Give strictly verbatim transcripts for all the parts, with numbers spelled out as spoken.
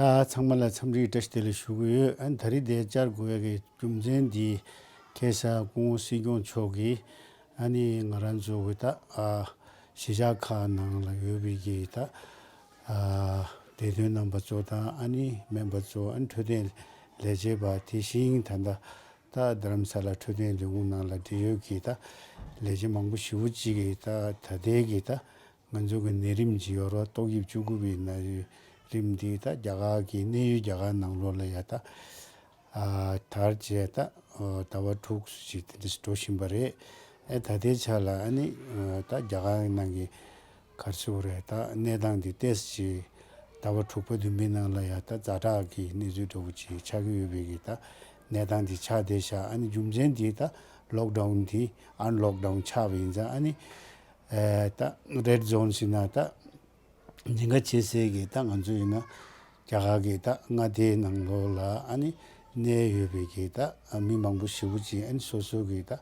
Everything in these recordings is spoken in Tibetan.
ད་ཚང་མ་ལ་འཚམས་འདྲི་བཀྲ་ཤིས་བདེ་ལེགས་ཞུ་གི་ཡོད། ཨ་ནི་ད་རེས་འདིར་བཅར་དགོས་ཡ་གི་རྒྱུ་མཚན་འདི་ཁ་སང་སྐུ་ངོ་སྲིད་སྐྱོང་མཆོག་གིས་ཨ་ནི་ང་རང་ཚོ་གི་ད་ཨ་གཞིས་ཆགས་ཁག་ནང་ལ་ཡོད་པའི་གི་ད་ཨ་བདེ་དོན་རྣམ་པ་ཚོ་དང་ཨ་ནི་སྨན་པ་ཚོ། ཨ་ནི་འཕྲོད་བསྟེན་ལས་བྱེད་པ། དེ་བཞིན་ད་ལྟ་ད་རྡ་རམ་ས་ལ་འཕྲོད་བསྟེན་ལས་ཁུངས་ནང་ལ་འབྲེལ་ཡོད་ཀྱི་ད་ལས་བྱེད་མང་པོ་ཞེ་པོ་ཅིག་གིས་ད་ད་ལྟའི་གི་ད་ང་ཚོ་གི་ནད་རིམས་ཅིག་ཡོད་རེད། ཏོག་དབྱིབས་བཅུ་དགུ་པའི་ནད་རིམས་འདི་ད་རྒྱ་གར་གྱི་གནས་ཡུལ་རྒྱ་གར་ནང་ལོགས་ལ་ཡ་ད་ཨ་དར་བྱས་ད་ཨ་ཟླ་བ་དྲུག་ཅིག་དེ་འདྲ་འགྲོ་བཞིན་པ་རེད། ཨེ་ད་ལྟའི་ཆ་ལ་ཨ་ནི་ཨ་ད་རྒྱ་གར་ནང་གི་ག་རེ་ཟེར་དགོས་རེད། ད་གནས་སྟངས་འདི་ཏོག་ཙམ་ཅིག་ཟླ་བ་དྲུག་པ་བདུན་པའི་ནང་ལ་ཡ་ད་ཛ་དྲག་གི་གནས་ཚུལ་འདྲ་བོ་ཅིག་ཆགས་ཀྱི་ཡོད་པའི་གི་ད་གནས་སྟངས་འདི་ཆགས་བསྡད་ཤག་ཨ་ནི་རྒྱུ་མཚན་འདི་ད་ལོག་ཌའུན་འདི་ཨན་ལོག་ཌའུན་ཆགས་པ་ཡིན་ཙང་། ཨ་ནི་ཨེ་ད་རེཌ་ཛོན་ཟེར་ན་ད་ཉེན་ཁ་ཆེ་སའི་གི་ད་ང་ཚོ་ཡིན་ན་རྒྱ་གར་གི་ད་མངའ་སྡེའི་ནང་ལོགས་ལ་ཨ་ནི་གནས་ཡོད་པའི་གི་ད་མི་མང་པོ་ཞེ་པོ་ཅིག་ཨ་ནི་སོ་སོ་གི་ད་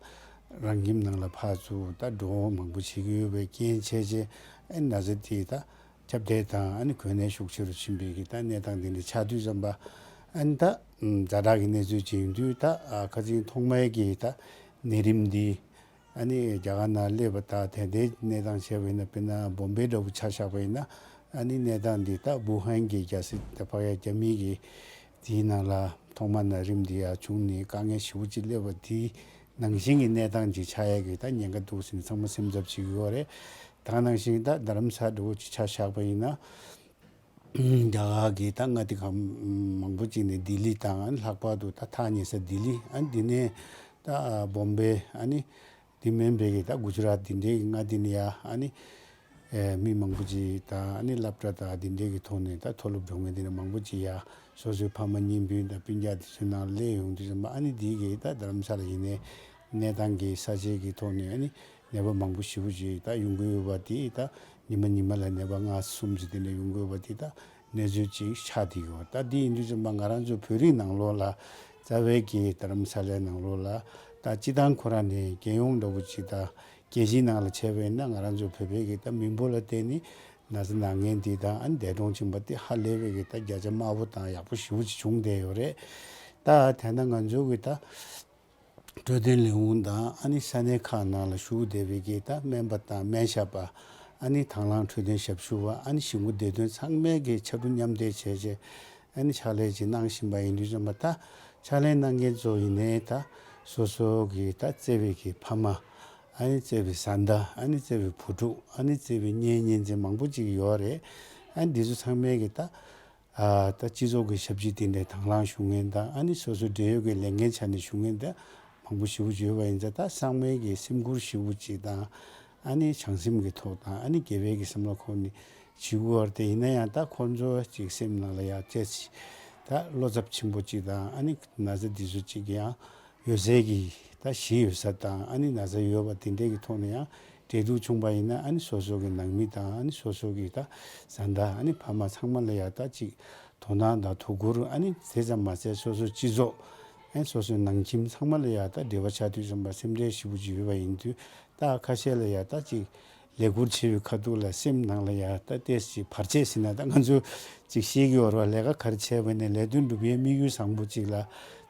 རང་ཁྱིམ་ནང་ལ་ཕར་ཚུར་ད་འགྲོ་འོང་མང་པོ་བྱེད་ཀྱི་ཡོད་པའི་རྐྱེན་བྱས་རྗེས་ཨ་ནི་ན་ཚ་དེ་ད་ཁྱབ་གདལ་དང་ཨ་ནི་འགོས་ནད་ཤུགས་ཆེ་རུ་ཕྱིན་པའི་གི་ད་གནས་སྟངས་དེ་འདྲ་ཆགས་དུས་ཙམ་པ། ཨ་ནི་ད་ཛ་དྲག་གི་གནས་ཚུལ་ཅིག་ཡིན་དུས་ད་ཨ་ཁ་སང་ཐོག་མའི་གི་ད་ནད་རིམས་འདི་ཨ་ནི་རྒྱ་གར་ནང་སླེབས་པ་དང་། དེ་འདྲའི་གནས་སྟངས་བྱས་པ་ཡིན་ན། དཔེར་ན་བོམ་བེ་འདྲ་བོ་ཆ་བཞག་པ་ཡིན་ན། ཨ་ནི་གནས་སྟངས་འདི་ད་ཝུ་ཧན་གྱི་རྒྱལ་སྲིད་ད་ཕ་གིའི་རྒྱ་མི་གི་དེའི་ནང་ལ་ཐོག་མ་ནད་རིམས་འདི་ཡར་བྱུང་ནས་དཀའ་ངལ་ཞེ་པོ་ཅིག་སླེབས་པ་དེའི་ནང་བཞིན་གྱི་གནས་སྟངས་ཅིག་ཆགས་ཡས་ཀྱི་ད་ཉེན་ཁ་འདུག་ཟེར་ནས་ཚང་མ་སེམས་འཚབ་བྱེད་ཀྱི་ཡོད་རེད། ད་ནང་བཞིན་ད་རྡ་རམ་ས་འདྲ་བོ་ཅིག་ཆ་བཞག་པ་ཡིན་ན། རྒྱ་གར་གྱི་ད་མངའ་སྡེ་ཁག་མང་པོ་ཅིག་ནས་ལྡི་ལི་དང་། ལྷག་པར་དུ་ད་ཐག་ཉེ་ས་ལྡི་ལི། ཨ་འདི་ནས་ད་བོམ་བེ། ཨ་ནི་འདི་མིན་པའི་གི་ད་གུ་ཇ་རཱཏ་འདི་འདྲའི་གི་མངའ་སྡེ་ནས་ཡ་ཨ་ནི་ཨེ་མི་མང་པོ་ཅིག་དང་། ཨ་ནི་སློབ་གྲྭ་དང་འདི་འདྲའི་གི་ཐོག་ནས་ད་མཐོ་སློབ་འགྲོ་མཁན་འདི་འདྲ་མང་པོ་ཅིག་ཡ་སོ་སོའི་ཕ་མ་གཉེན་སྤུན་དང་སྤུན་ཀྱག་དེ་ཚོའི་ནང་སླེབས་ཡོང་དུས་ཙམ་པ། ཨ་ནི་འདི་གི་ད་རྡ་རམ་ས་ལ་ཡིན་ནའི་གནས་སྟངས་ཀྱི་ས་ཆའི་གི་ཐོག་ནས་ཨ་ནི་ནད་པ་མང་པོ་ཞེ་པོ་ཅིག་ད་ཡོང་གི་ཡོད་པ་དེ། ད་ཉི་མ་ཉི་མ་ལ་ནད་པ་ལྔ་གསུམ་ཙམ་དེ་འདྲ་ཡོང་གི་ཡོད་པ་དེ་ད་གནས་ཚུལ་ཅིག་ཆགས་བསྡད་ཡོད། ད་འདི་ཡིན་དུས་ཙམ་པ་ང་རང་ཚོ་བོད་རིགས་ནང་ལོགས་ལ་རྩ་བའི་གི་རྡ་རམ་ས་ལའི་ནང་ལོགས་ལ་ད་སྤྱིར་བཏང་ཁོ་རང་ནས་རྒྱལ་ཡོངས་འདྲ་བོ་ཅིག་ད་རྒྱལ་སྤྱིའི་ནང་ལ་བྱས་པ་ཡིན་ན། ང་རང་ཚོ་བོད་པའི་གི་ད་མི་འབོར་ལ་བརྟེན་ནས་ན་ཚ་ན་མཁན་དེ་དང་ཨ་ནི་འདས་གྲོངས་ཕྱིན་པ་དེ་ཧ་ལས་པའི་གི་ད་བརྒྱ་ཆ་དམའ་པོ་དང་ཡག་པོ་ཞེ་པོ་ཅིག་བྱུང་བསྡད་ཡོད་རེད། ད་དེ་ན་ང་ཚོ་གི་ད་འཕྲོད་བསྟེན་ལས་ཁུངས་དང་། ཨ་ནི་ས་གནས་ཁག་ནང་ལ་བཞུགས་བསྡད་པའི་གི་ད་སྨན་པ་དང་སྨན་ཞབས་པ། ཨ་ནི་དང་བླངས་འཕྲོད་བསྟེན་ཞབས་ཞུ་བ། ཨ་ནི་གཞིས་འགོ་བདེ་དོན་ཚང་མས་གི་ཕྱར་གྲུ་མཉམ་འདེགས་བྱས་རྗེས་ཨ་ནི་ཕྱག་ལས་ཅིག་གནང་བཞིན་པ་ཡིན་དུས་ཙམ་པ། ད་ཕྱག་ལས་གནང་མཁན་ཚོ་ཡིན་ནའི་ད་སོ་སོ་གི་ད་བརྩེ་བའི་གི་ཕ་མ། ཨ་ནི་བརྩེ་བའི་བཟའ་ཟླ། ཨ་ནི་བརྩེ་བའི་བུ་ཕྲུག། ཨ་ནི་བརྩེ་བའི་གཉེན་ཉེ་ཚན་མང་པོ་ཅིག་ཡོད་རེད། ཨ་ནི་འདི་ཚོ་ཚང་མས་གི་ད་ཨ་ད་སྤྱི་ཚོགས་ཀྱི་ཞབས་ཕྱི་དེ་འདྲའི་དང་བླངས་ཞུ་མཁན་དང་། ཨ་ནི་སོ་སོའི་འབྲེལ་ཡོད་ཀྱི་ལས་འགན་ཆ་ནས་ཞུ་མཁན་དེ་མང་པོ་ཞེ་པོ་ཅིག་ཡོད་པ་ཡིན་ཙང་། ད་ཚང་མས་ཀྱི་སེམས་ཁུར་ཞེ་པོ་ཅིག་དང་། ཨ་ནི་བྱང་སེམས་ཀྱི་ཐོག་དང་། ཨ་ནི་དགེ་བའི་གི་སེམས་ལ་འཁོར་ནས་བྱེད་དགོས་པ་རེད་དེ། ཡིན་ན་ཡང་ད་ཁོང་ཚོ་ཅིག་སེམས་ནང་ལ་ཡང་བཅས་ཅིག་ད་བློ་འཚབ་ཆེན་པོ་ཅིག་དང་། ཨ་ནི་ན་ཚ་འདི་ཚོ་ཅིག་ཡང་ཡོད་ཚད་ཀྱི་ད་ཞི་ཡོད་ས་དང་། ཨ་ནི་ན་ཚ་ཡོད་པ་དེ་འདྲའི་གི་ཐོག་ནས་ཡང་འབྲེལ་གཏུག་བྱུང་པ་ཡིན་ན། ཨ་ནི་སོ་སོ་གི་ནང་མི་དང་། ཨ་ནི་སོ་སོ་གི་ད་བཟའ་ཟླ། ཨ་ནི་ཕ་མ་ཚང་མ་ལ་ཡང་ད་ཅིག་དོ་སྣང་དང་དོ་ཁུར། ཨ་ནི་དེ་ཙམ་མ་ཟད་སོ་སོ་སྤྱི་ཚོགས། ཨ་ནི་སོ་སོའི་ནང་ཁྱིམ་ཚང་མ་ལ་ཡང་ད་འབྲེལ་བ་ཆགས་དུས་ཙམ་པ་སེམས་ཁྲལ་ཞེ་པོ་ཅིག་ཡོད་པ་ཡིན་དུས། ད་ཁ་ཤས་ལ་ཡང་ད་ཅིག་ལས་ཁུར་ཆེ་བའི་ཁ་ཐུག་ལ་སེམས་ནང་ལ་ཡང་ད་ཏོག་ཙམ་བར་ཆད་ཟེར་ན། ད་ང་ཚོ་ཅིག་ཤེས་ཀྱི་ཡོད་རེད་བ། ལས་ཀ་ག་རེ་བྱས་པ་ནས་ལས་དོན་སྒྲུབ་ཡའི་དམིགས་ཡུལ་བཟང་པོ་ཅིག་ལ་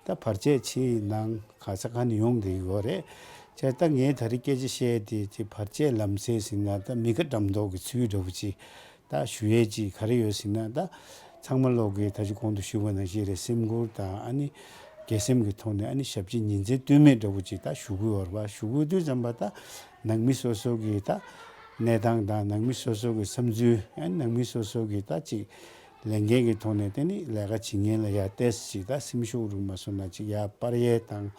ད་བར་ཆད་ཕྱིའི་ནང་ག་ས་ག་ནས་ཡོང་བསྡད་ཡོད་རེད། བྱས་ད་ངས་ད་རེས་སྐད་ཆ་བཤད་དེ་ཅིག་བར་ཆད་ལམ་སེལ་ཟེར་ན། ད་མི་ཁ་འགྲམ་ཐོག་གི་ཚུལ་འདྲ་བོ་ཅིག་ད་ཞུ་ཡས་ཅིག་ག་རེ་ཡོད་ཟེར་ན། ད་ཚང་མ་ལོག་གི་ད་ཅི་གོང་དུ་ཞུས་པ་ནང་བཞིན་རེད། སེམས་ཁུར་དང་། ཨ་ནི་དགེ་སེམས་ཀྱི་ཐོག་ནས། ཨ་ནི་ཞབས་ཕྱི་ཉིན་མཚན་ལྟོས་མེད་འདྲ་བོ་ཅིག་ད་ཞུ་དགོས་ཡོད་རེད་བ། ཞུ་དགོས་དུས་ཙམ་པ་ད་ནང་མི་སོ་སོ་གི་ད་གནས་སྟངས་དང་། ནང་མི་སོ་སོ་གི་བསམ་ཚུལ། ཨ་ནི་ནང་མི་སོ་སོ་གི་ད་ཅིག་ལས་འགན་གྱི་ཐོག་ནས། དེ་ནི་ལས་ཀ་བྱེད་མཁན་ལ་ཡ་ཏོག་ཙམ་ཅིག་ད་སེམས་ཤུགས་རུ་མ་སོང་ན་ཅིག་ཡར་སྤར་ཡས་དང་།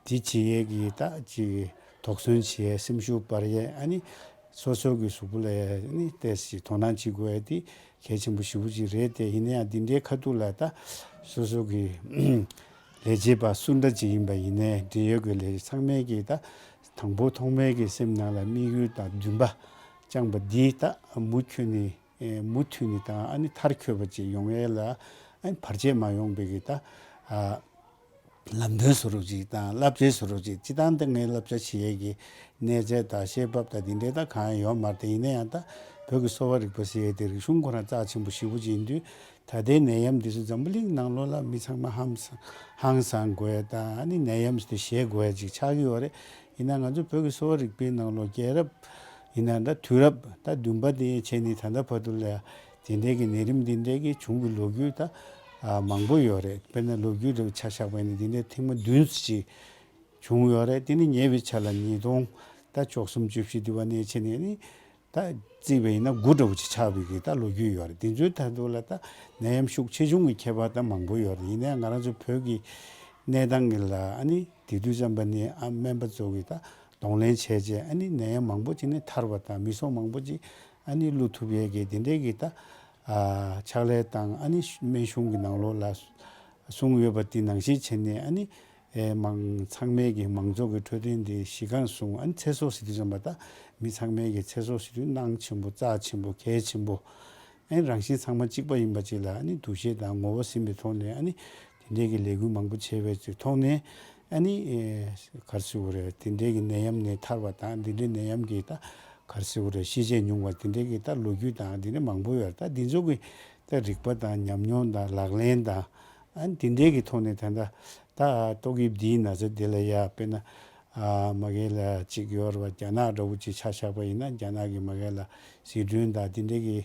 དེ་བྱེད་ཡས་ཀྱི་ད་ཅིག་དོགས་ཟོན་བྱེད་ཡས། སེམས་ཤུགས་སྤར་ཡས། ཨ་ནི་སོ་སོ་གི་གཟུགས་པོ་ལ་ཡ་ཨ་ནི་ཏོག་ཙམ་ཅིག་དོ་སྣང་བྱེད་དགོས་ཡས་དེ་གལ་ཆེན་པོ་ཞེ་པོ་ཅིག་རེད་དེ། ཡིན་ན་ཡང་འདི་འདྲའི་ཁ་ཐུག་ལ་ད་སོ་སོ་གི་ལས་བྱེད་པ་སུ་འདྲ་ཅིག་ཡིན་པ་ཡིན་ནའི། འབྲེལ་ཡོད་ཀྱི་ལས་བྱེད་ཚང་མས་ཀྱིས་ད་དང་པོ་ཐོག་མའི་གི་སེམས་ནང་ལ་དམིགས་ཡུལ་དང་འདུན་པ་བཅངས་པ་འདིས་ད་མུ་མཐུད་ནས་ཨེ་མུ་མཐུད་ནས་དང་། ཨ་ནི་མཐར་འཁྱོལ་བ་ཅིག་ཡོང་ཡས་ལ། ཨ་ནི་བར་ཆད་མ་ཡོང་བའི་གི་ད་ཨ་ལམ་སྟོན་བཟོ་འདྲ་ཅིག་དང་། བསླབ་བྱའི་བཟོ་འདྲ་ཅིག་སྤྱིར་བཏང་ད་ངས་བསླབ་བྱ་བྱེད་ཡས་ཀྱི་གནས་ཚད་དང་བཤད་བབ་དང་འདི་འདྲའི་ད་གང་ཡང་ཡོད་མ་རེད་དེ། ཡིན་ན་ཡང་ད་བོད་ཀྱི་གསོ་བ་རིག་པ་ཟེར་ཡས་དེ་རིག་གཞུང་ཁོ་རང་རྩ་ཆེན་པོ་ཞེ་པོ་ཅིག་ཡིན་དུས། ད་ལྟའི་ནད་ཡམས་འདི་ཚོ་འཛམ་བུ་གླིང་ནང་ལོགས་ལ་མི་ཚང་མ་ཧང་སང་ཧང་སང་དགོས་ཡ་དང་ཨ་ནི་ནད་ཡམས་དེ་ཞེད་དགོས་ཡ་ཅིག་ཆགས་ཀྱི་ཡོད་རེད། ཡིན་ན་ང་ཚོ་བོད་ཀྱི་གསོ་བ་རིག་པའི་ནང་ལོགས་རྒྱལ་རབས་ཡིན་ན་ད་དུས་རབས་ད་བདུན་པ་དེ་བྱས་ནས་ད་ལྟ་བར་དུ་ལ་དེ་འདྲའི་གི་ནད་རིམས་འདི་འདྲའི་གི་བྱུང་གི་ལོ་རྒྱུས་ད་ཨ་མང་པོ་ཡོད་རེད། དཔེར་ན་ལོ་རྒྱུས་འདྲ་བོ་ཆ་བཞག་པ་ཡིན་ན་འདི་འདྲའི་ཐེངས་མ་བདུན་ཙམ་ཅིག་བྱུང་ཡོད་རེད། དེ་ནི་ཉེ་བའི་ཆར་ལ་ཉིས་སྟོང་ད་བཅུ་གསུམ་བཅུ་བཞི་དེ་བ་ནས་བྱས་ནས་ནི་ད་བརྩིས་པ་ཡིན་ན་དགུ་འདྲ་བོ་ཅིག་ཆགས་པའི་གི་ད་ལོ་རྒྱུས་ཡོད་རེད། དེ་ཚོའི་ཐད་དུ་ལ་ད་ནད་ཡམས་ཤུགས་ཆེ་ཆུང་གི་ཁྱད་པར་ད་མང་པོ་ཡོད་རེད། ཡིན་ནའང་ང་རང་ཚོ་བོད་ཀྱི་གནས་སྟངས་ཀྱི་ལ་ཨ་ནི་དེ་དུས་ཙམ་པ་ནས་ཨ་སྨན་པ་ཚོ་གི་ད་གདོང་ལེན་བྱས་རྗེས་ཨ་ནི་ནད་ཡམས་མང་པོ་ཅིག་ནས་ཐར་བ་དང་མི་སྲོག་མང་པོ་ཅིག་ཨ་ནི་བླུ་ཐུབ་ཡས་ཀྱི་དེ་འདྲའི་གི་ད་ཨ་ཕྱག་ལས་དང་ཨ་ནི་སྨན་གཞུང་གི་ནང་ལོགས་ལ་གསུངས་ཡོད་པ་དེ་ནང་བཞིན་བྱས་ནས་ཨ་ནི་ཨེ་མང་ཚང་མས་ཀྱི་མང་ཚོགས་ཀྱི་འཕྲོད་བསྟེན་དེ་གཞི་རྐང་བཟུང་ཨ་ནི་ཚེ་སྲོག་ཟེར་དུས་ཙམ་པ་ད་མི་ཚང་མས་ཀྱི་ཚེ་སྲོག་ཟེར་དུས་གནང་ཆེན་པོ་རྩ་ཆེན་པོ་གལ་ཆེན་པོ་ཨ་ནི་རང་བཞིན་ཚང་མ་གཅིག་པ་ཡིན་པ་ཅིག་ལ་ཨ་ནི་འདུ་ཤེས་དང་ངོ་བོ་ཟིན་པའི་ཐོག་ནས་ཨ་ནི་དེ་འདྲའི་གི་ལས་འགུལ་མང་པོ་བྱས་པའི་ཐོག་ནས་ཨ་ནི་ཨེ་ག་རེ་ཟེར་དགོས་རེད། དེ་འདྲའི་གི་ནད་ཡམས་ནས་ཐར་བ་དང་དེ་འདྲའི་ནད་ཡམས་ཀྱི་ད་ག་རེ་ཟེར་དགོས་རེད། ཤི་རྗེས་ཉུང་བ་དེ་འདྲའི་གི་ད་ལོ་རྒྱུས་དང་དེ་འདྲ་མང་པོ་ཡོད་རེད། ད་འདི་ཚོ་གི་ད་རིག་པ་དང་ཉམས་མྱོང་དང་ལག་ལེན་དང་ཨ་ནི་དེ་འདྲའི་གི་ཐོག་ནས་ད་ལྟ་ད་ཏོག་དབྱིབས་འདིའི་ན་ཚ་འདི་ལ་ཡ་དཔེར་ན་ཨ་མ་གི་ལ་གཅིག་ཡོད་རེད་བ། རྒྱ་ནག་འདྲ་བོ་ཅིག་ཆ་བཞག་པ་ཡིན་ན་རྒྱ་ནག་གི་མ་གི་ལ་ཟི་ཁྲོན་དང་དེ་འདྲའི་གི་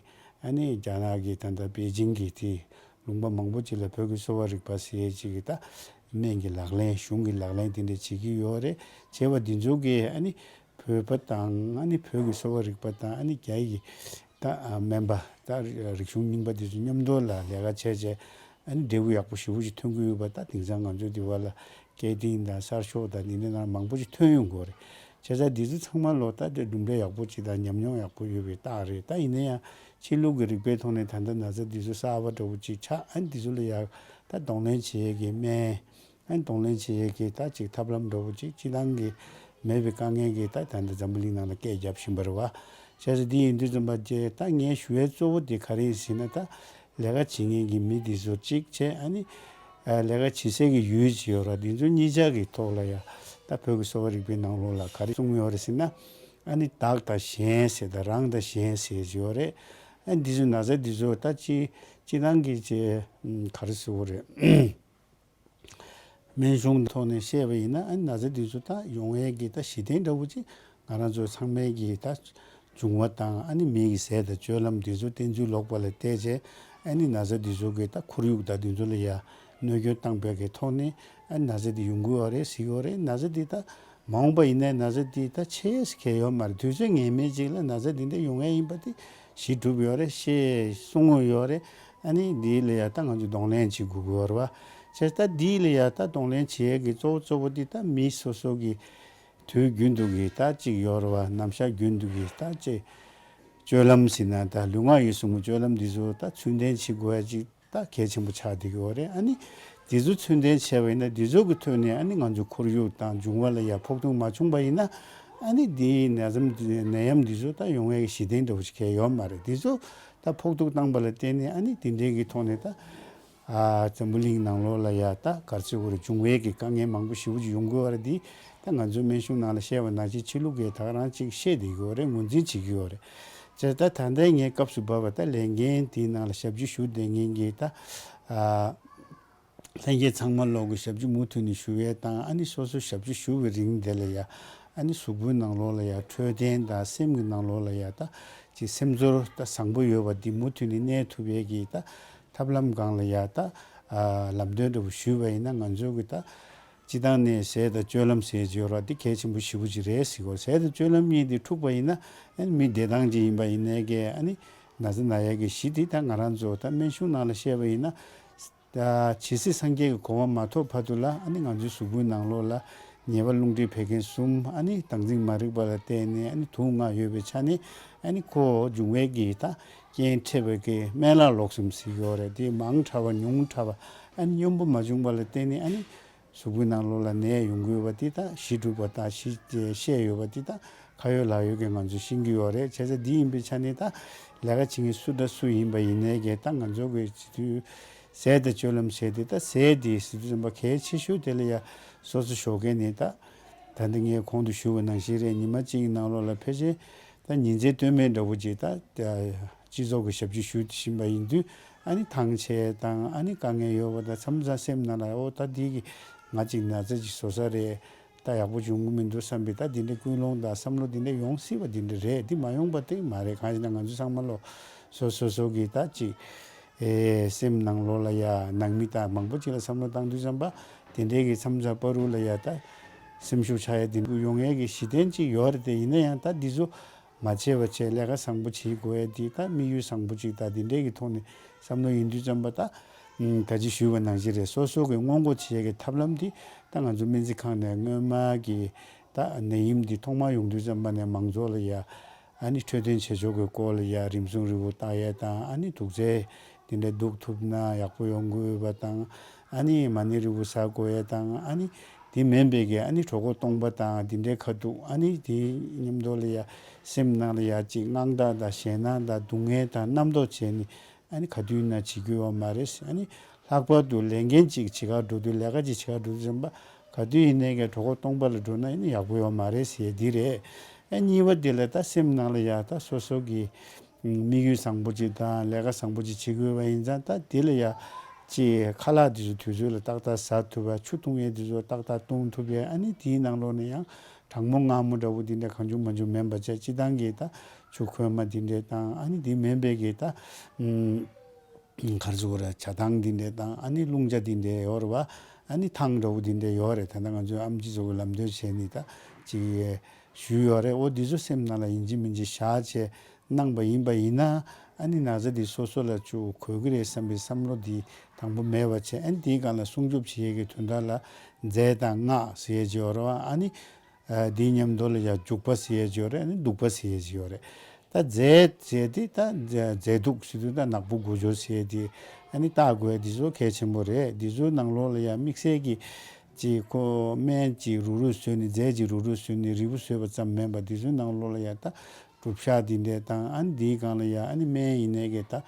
ཨ་ནི་རྒྱ་ནག་གི་ད་ལྟ་པེ་ཅིང་གི་དེ་ལུང་པ་མང་པོ་ཅིག་ལ་བོད་ཀྱི་གསོ་བ་རིག་པ་ཟེར་ཡས་ཅིག་གི་ད་སྨན་གྱི་ལག་ལེན་གཞུང་གི་ལག་ལེན་དེ་འདྲ་བྱེད་ཀྱི་ཡོད་རེད། བྱས་པ་འདི་ཚོ་གིས་ཨ་ནི་བོད་པ་དང་ཨ་ནི་བོད་ཀྱི་གསོ་བ་རིག་པ་དང་ཨ་ནི་རྒྱ་ཡི་ད་ཨ་སྨན་པ་ད་རིག་གཞུང་རྙིང་པ་དེ་ཚོ་མཉམ་དུ་ལ་ལས་ཀ་བྱས་བྱས་ཨ་ནི་འབྲས་བུ་ཡག་པོ་ཞེ་པོ་ཅིག་ཐོན་གྱི་ཡོད་པ། ད་དེང་སང་ང་ཚོའི་འདི་བ་ལ་སྐྱེ་ལྡན་དང་གསར་ཤོག་དང་འདི་འདྲ་ནང་མང་པོ་ཅིག་ཐོན་ཡོང་གི་ཡོད་རེད། བྱས་ཙང་འདི་ཚོ་ཚང་མ་ལོ་ད་དེ་གྲུབ་འབྲས་ཡག་པོ་ཅིག་དང་ཉམས་མྱོང་ཡག་པོ་ཡོད་པའི་རྟགས་རེད། ད་ཡིན་ན་ཡང་ཕྱི་ལུགས་ཀྱི་རིག་པའི་ཐོག་ནས་ད་ལྟ་ན་ཚ་འདི་ཚོ་གསར་པ་འདྲ་བོ་ཅིག་ཆགས། ཨ་ནི་འདི་ཚོ་ལ་ཡང་ད་གདོང་ལེན་བྱེད་ཡས་ཀྱི་སྨན། ཨ་ནི་གདོང་ལེན་བྱེད་ཡས་ཀྱི་ད་ཅིག་ཐབས་ལམ་འདྲ་བོ་ཅིག་སྤྱི་བཏང་གི་མེད་པའི་དཀའ་ངལ་གྱིས་ད་ད་ལྟ་འཛམ་བུ་གླིང་ནང་ལ་སྐད་རྒྱབ་བཞིན་པ་རེད་བ། བྱས་ཙང་འདི་ཡིན་དུས་ཙམ་པ་ཅིག་ད་ངས་ཞུ་ཡས་གཙོ་བོ་དེ་ག་རེ་ཡིན་ཟེར་ན། ད་ལས་ཀ་བྱེད་མཁན་གྱི་མི་འདི་ཚོ་གཅིག་བྱས། ཨ་ནི་ཨ་ལས་ཀ་བྱེད་སའི་གི་ཡུལ་ཅིག་ཡོད་རེད་བ། འདི་ཚོ་གཉིས་ཆ་གི་ཐོག་ལ་ཡ་ད་བོད་ཀྱི་གསོ་བ་རིག་པའི་ནང་ལོགས་ལ་ག་རེ་གསུངས་ཡོད་རེད་ཟེར་ན། ཨ་ནི་བདག་དང་གཞན་ཟེར་དང་རང་དང་གཞན་ཟེར་ཅིག་ཡོད་རེད། ཨ་ནི་འདི་ཚོ་ན་ཚ་འདི་ཚོ་ད་སྤྱི་སྤྱི་བཏང་གི་ཅིག་ག་རེ་ཟེར་དགོས་རེད། སྨན་གཞུང་ཐོག་ནས་བཤད་པ་ཡིན་ན། ཨ་ནི་ན་ཚ་དེ་ཚོ་ད་ཡོང་ཡས་ཀྱི་ད་གཞི་རྟེན་འདྲ་བོ་ཅིག་ང་རང་ཚོ་ཚང་མས་ཀྱི་ད་འབྱུང་བ་དང་ཨ་ནི་མི་གི་ཟས་དང་སྤྱོད་ལམ་དེ་ཚོ་བསྟེན་ཚུལ་ལོག་པ་ལ་བལྟས་རྗེས། ཨ་ནི་ན་ཚ་དེ་ཚོ་གི་ད་ཁོར་ཡུག་དང་དེ་ཚོ་ལ་ཡ་གནོད་སྐྱོན་བཏང་པའི་གི་ཐོག་ནས་ཨ་ནི་ན་ཚ་དེ་ཡོང་གི་ཡོད་རེད་ཟེར་གྱི་ཡོད་རེད། ན་ཚ་དེ་ད་མ་འོངས་པ་ཡིན་ནའི་ན་ཚ་དེ་ད་ཆེ་ཟེར་མཁན་ཡོད་མ་རེད། དུས་ཚོད་ངེས་མེད་ཅིག་ལ་ན་ཚ་དེ་འདྲ་ཡོང་ཡས་ཡིན་པ་དེ་གཞི་གྲུབ་ཡོད་རེད། ཤེས་གསུང་ཡོད་རེད། ཨ་ནི་འདི་ལ་ཡ་ད་ང་ཚོས་གདོང་ལེན་བྱེད་དགོས་ཀྱི་ཡོད་རེད་བ། བྱས་ཙང་འདི་ལ་ཡ་ད་གདོང་ལེན་བྱེད་ཡས་ཀྱི་གཙོ་བོ་གཙོ་བོ་འདི་ད་མི་སོ་སོ་གི་དུས་རྒྱུན་དུ་གི་ད་ཅིག་ཡོད་རེད་བ། ནམ་ཞག་རྒྱུན་དུ་གི་ད་ཅིག་སྤྱོད་ལམ་ཟེར་ན་ད་ལུས་ངག་ཡིད་གསུམ་གྱི་སྤྱོད་ལམ་འདི་ཚོ་ད་ཚུལ་ལྡན་བྱེད་དགོས་ཡ་ཅིག་ད་གལ་ཆེན་པོ་ཆགས་བསྡད་ཀྱི་ཡོད་རེད། ཨ་ནི་འདི་ཚོ་ཚུལ་ལྡན་བྱས་པ་ཡིན་ན་འདི་ཚོ་གི་ཐོག་ནས་ཨ་ནི་ང་ཚོ་ཁོར་ཡུག་དང་འབྱུང་བ་ལ་ཡ་ཕོག་ཐུག་མ་བྱུང་པ་ཡིན་ན། ཨ་ནི་འདི་ནད་ཡམས་ནད་ཡམས་འདི་ཚོ་ད་ཡོང་ཡ་གི་གཞི་རྟེན་འདྲ་བོ་ཞིག་གལ་ཡོད་མ་རེད། འདི་ཚོ་ད་ཕོག་ཐུག་བཏང་པ་ལ་བརྟེན་ནས་ཨ་ནི་འདི་འདྲའི་གི་ཐོག་ནས་ད་ཨ་འཛམ་བུ་གླིང་ནང་ལོགས་ལ་ཡ་ད་ག་རེ་ཟེར་དགོས་རེད། འབྱུང་བའི་གི་དཀའ་ངལ་མང་པོ་ཞེ་པོ་ཅིག་ཡོང་གི་ཡོད་རེད། འདི་ད་ང་ཚོའི་སྨན་གཞུང་ནང་ལ་བཤད་པ་ནང་བཞིན་ཕྱི་ལུགས་ཀྱིས་ད་ག་རང་ཅིག་བཤད་བསྡད་ཀྱི་ཡོད་རེད། ངོས་འཛིན་བྱེད་ཀྱི་ཡོད་རེད། བྱས་ཙང་ད་ལྟའི་ངས་སྐབས་སུ་བབས་པ་ད་ལས་འགན་དེའི་ནང་ལ་ཞབས་ཕྱི་ཞུ་བསྡད་མཁན་གྱི་ད་ཨ་ལྷན་རྒྱས་ཚང་མ་ལོག་གི་ཞབས་ཕྱི་མུ་མཐུད་ནས་ཞུ་ཡས་དང་། ཨ་ནི་སོ་སོ་ཞབས་ཕྱི་ཞུ་བའི་རིང་དེ་ལ་ཡ་ཨ་ནི་གཟུགས་པོའི་ནང་ལོགས་ལ་ཡ་འཕྲོད་བསྟེན་དང་སེམས་ཀྱི་ནང་ལོགས་ལ་ཡ་ད་ཅིག་སེམས་ཚོར་ད་བཟང་པོ་ཡོད་པ་འདི་མུ་མཐུད་ནས་གནས་ཐུབ་ཡས་ཀྱི་ད་ཐབས་ལམ་སྒང་ལ་ཡ་ད་ཨ་ལམ་སྟོན་འདྲ་བོ་ཞུས་པ་ཡིན་ན། ང་ཚོ་གི་ད་སྤྱི་བཏང་ནས་ཟས་དང་སྤྱོད་ལམ་ཟེར་གྱི་ཡོད་རེད་བ། འདི་གལ་ཆེན་པོ་ཞེ་པོ་ཅིག་རེད་ཟེར་གྱི་ཡོད་རེད། ཟས་དང་སྤྱོད་ལམ་གཉིས་འདི་འཁྲུགས་པ་ཡིན་ན་ཨ་ནི་མི་བདེ་ཐང་ཅིག་ཡིན་པ་ཡིན་ནའི་གི་ཨ་ནི་ན་ཚ་ན་ཡས་ཀྱི་གཞི་འདི་ད་ང་རང་ཚོ་ད་སྨན་གཞུང་ནང་ལ་བཤད་པ་ཡིན་ན། ད་ཇི་སྲིད་སངས་རྒྱས་ཀྱི་གོ་འཕང་མ་ཐོབ་བར་དུ་ལ་ཨ་ནི་ང་ཚོའི་གཟུགས་པོའི་ནང་ལོགས་ལ་ཉེ་བར་རླུང་མཁྲིས་བད་ཀན་གསུམ། ཨ་ནི་དྭངས་འཛིན་མ་རིག་པ་ལ་བརྟེན་ནས་ཨ་ནི་དུག་ལྔ་ཡོད་པའི་ཆ་ནས། ཨ་ནི་ཁོ་འབྱུང་བའི་གི་ད་རྐྱེན་འཕྲད་པའི་གི་སྨན་བླ་ལོག་གསུམ་ཟེར་གྱི་ཡོད་རེད། དེ་མང་དྲགས་པ་ཉུང་དྲགས་པ་ཨ་ནི་སྙོམས་པོ་མ་བྱུང་བ་ལ་བརྟེན་ནས་ཨ་ནི་གཟུགས་པོའི་ནང་ལོགས་ལ་ནད་ཡོང་གི་ཡོད་པ་དེ་ད་གཞི་གྲུབ་པ་དང་གཞི་བཤད་ཡོད་པ་དེ་ད་ཁ་ཡོད་ལག་ཡོད་ཀྱི་ང་ཚོས་ཤེས་ཀྱི་ཡོད་རེད། བྱས་ཙང་འདི་ཡིན་པའི་ཆ་ནས་ད་ལས་ཀ་བྱེད་མཁན་སུ་དང་སུ་ཡིན་པ་ཡིན་ནའི་གི་ད་ང་ཚོ་གི་བྱེད་དུས་ཟས་དང་སྤྱོད་ལམ་བྱས་ཏེ། ད་ཟས་དེ་ཟེར་དུས་ཙམ་པ་གལ་ཆེ་ཤོས་དེ་ལ་ཡ་སོ་སོ་ཞོགས་ཀས་ནས་ད་ད་འདི་ངས་གོང་དུ་ཞུས་པ་ནང་བཞིན་རེད། ཉི་མ་གཅིག་གི་ནང་ལོགས་ལ་ཕལ་ཆེར་ད་ཉིན་མཚན་ལྟོས་མེད་འདྲ་བོ་ཅིག་ད་སྤྱི་ཚོགས་ཀྱི་ཞབས་ཕྱི་ཞུ་བཞིན་པ་ཡིན་དུས། ཨ་ནི་ཐང་ཆད་དང་ཨ་ནི་དཀའ་ངལ་ཡོད་པ་དང་མཚམས་མཚམས་སེམས་ནང་ལ་ཨོ་ད་འདི་གི་ང་ཅིག་ན་ཚ་ཅིག་བཟོ་ས་རེད། ད་ཡག་པོ་བྱུང་གི་མི་འདུག་བསམ་པའི་ད་འདི་འདྲའི་ཀུན་སློང་དང་བསམ་བློ་འདི་འདྲ་ཡོང་སྲིད་པ་འདི་འདྲ་རེད། འདི་མ་ཡོང་པ་དེ་མ་རེད། གང་ཞིག་ན་ང་ཚོ་ཚང་མ་ལོ་སོ་སོ་སོ་གི་ད་ཅིག་ཨེ་སེམས་ནང་ལོགས་ལ་ཡ་ནང་མི་དང་མང་པོ་ཅིག་ལ་བསམ་བློ་བཏང་དུས་ཙམ་པ་དེ་འདྲའི་གི་མཚམས་མཚམས་བར་དུ་ལ་ཡ་ད་སེམས་ཤུགས་ཆག་ཡ་འདི་འདྲ་ཡོང་ཡས་ཀྱི་གཞི་རྟེན་ཅིག་ཡོད་རེད། དེ་ཡིན་ན་ཡང་ད་འདི་ཚོ་མ་བྱས་པ་བྱས་ལས་ཀ་བཟང་པོ་བྱེད་དགོས་ཡ་འདི་ད་དམིགས་ཡུལ་བཟང་པོ་ཅིག་ད་འདི་འདྲའི་གི་ཐོག་ནས་བསམ་བློ་ཡིན་དུས་ཙམ་པ་ད་ད་ཅི་ཞུས་པ་ནང་བཞིན་རེད། སོ་སོ་གི་སྔོན་འགོག་བྱེད་ཡ་གི་ཐབས་ལམ་འདི་ད་ང་ཚོ་སྨན་རྩིས་ཁང་ནས་སྔོན་མ་གི་ད་ནད་ཡམས་འདི་ཐོག་མ་ཡོང་དུས་ཙམ་པ་ནས་མང་ཚོགས་ལ་ཡ་ཨ་ནི་འཕྲོད་བསྟེན་བྱེད་ཕྱོགས་ཀྱི་སྐོར་ལ་ཡ་རིམས་སྲུང་རིལ་བུ་བཏགས་ཡས་དང་ཨ་ནི་དུག་རྫས་དེ་འདྲ་བདུག་ཐུབ་ན་ཡག་པོ་ཡོང་དགོས་པ་དང་ཨ་ནི་མ་ཎི་རིལ་བུ་ཟ་དགོས་ཡས་དང་ཨ་ནི་དེ་མིན་པའི་གི་ཨ་ནི་གྲོད་ཁོག་སྟོང་པ་དང་དེ་འདྲའི་ཁ་ཐུག་ཨ་ནི་དེ་མཉམ་དུ་ལ་ཡ་སེམས་ནང་ལ་ཡ་ཅིག་དངངས་སྐྲག་དང་ཞེད་སྣང་དང་སྡུག་བསྔལ་དང་རྣམ་རྟོག་བྱས་ནས་ཨ་ནི་ག་དུས་ཡིན་ན་བྱེད་རྒྱུ་ཡོད་མ་རེད། ཨ་ནི་ལྷག་པར་དུ་ལས་འགན་ཅིག་བྱེད་གར་འགྲོ་དུས་ལས་ཀ་ཅིག་བྱེད་གར་འགྲོ་དུས་ཙམ་པ་ག་དུས་ཡིན་ནའི་གི་གྲོད་ཁོག་སྟོང་པ་ལ་འགྲོ་ན་ཨ་ནི་ཡག་པོ་ཡོད་མ་རེད་ཟེར་ཡས་འདི་རེད། ཨ་གཉིས་པ་དེ་ལ་ད་སེམས་ནང་ལ་ཡ་ད་སོ་སོ་གི་དམིགས་ཡུལ་བཟང་པོ་ཅིག་དང་ལས་ཀ་བཟང་པོ་ཅིག་བྱེད་དགོས་པ་ཡིན་ཙང་ད་དེ་ལ་ཡ་ཅིག་ཁ་ལག་དེ་ཚོ་དུས་ཚོད་ལ་ཏག་ཏག་ཟ་ཐུབ་པ། ཆུ་འཐུང་ཡས་དེ་ཚོ་ཏག་ཏག་འཐུང་ཐུབ་ཡས། ཨ་ནི་དེའི་ནང་ལོགས་ནས་ཡང་གྲང་མོ་མངར་མོ་འདྲ་བོ་དེ་འདྲ་གང་བྱུང་མང་བྱུང་མིན་པ་བྱས་སྤྱི་བཏང་གི་ད་ཆུ་ཁོལ་མ་དེ་འདྲ་དང་ཨ་ནི་དེ་མིན་པའི་གི་ད་གར་ཟུག་ར་ཇ་ཐང་འདི་འདྲ་དང་ཨ་ནི་རླུང་ཇ་འདི་འདྲ་ཡོད་རེད་བ། ཨ་ནི་ཐང་འདྲ་བོ་འདི་འདྲ་ཡོད་རེད། ད་ལྟ་ང་ཚོའི་ཨམ་ཆི་ཚོ་གི་ལམ་སྟོན་བྱས་ནས་ད་ཅིག་ཞུས་ཡོད་རེད། འོ་འདི་ཚོ་སེམས་ནང་ལ་ཡིན་གཅིག་མིན་གཅིག་བཞག་བྱས་གནང་པ་ཡིན་པ་ཡིན་ན་ཨ་ནི་ན་ཚ་འདི་སོ་སོ་ལ་ཅིག་གོ་གི་རེད་བསམ་པའི་བསམ་བློ་འདི་དང་པོ་མེད་པ་བྱས། ཨ་ནི་དེའི་སྒང་ལ་སྲུང་སྐྱོབ་བྱེད་ཡས་ཀྱི་དོན་དག་ལ་རྫས་དང་སྔགས་ཟེར་ཡས་ཅིག་ཡོད་རེད་བ། ཨ་ནི་ཨ་དེའི་མཉམ་དུ་ལ་ཡང་བྱུག་པ་ཟེར་ཡས་ཅིག་ཡོད་རེད། ཨ་ནི་བདུག་པ་ཟེར་ཡས་ཅིག་ཡོད་རེད། ད་རྫས་ཟེར་དེ་ད་རྫས་བདུག་ཟེར་དུས་ད་ནག་པོ་དགུ་སྦྱོར་ཟེར་དེ་ཨ་ནི་བཏགས་དགོས་ཡས་དེ་ཚོ་གལ་ཆེན་པོ་རེད། དེ་ཚོའི་ནང་ལོགས་ལ་ཡང་དམིགས་བསལ་གྱི་ཅིག་ཁོ་སྨན་ཅིག་རུག་རུག་བཟོས་ནས་རྫས་ཅིག་རུག་རུག་བཟོས་ནས་རིལ་བུ་བཟོས་པ་ཙམ་མིན་པ་དེ་ཚོའི་ནང་ལོགས་ལ་ཡང་ད་གྲུབ་ཤག་དེ་འདྲས་དང་ཨ་ནི་དེའི་སྒང་ལ་ཡང་ཨ་ནི་སྨན་ཡིན་ནའི་གི་ད་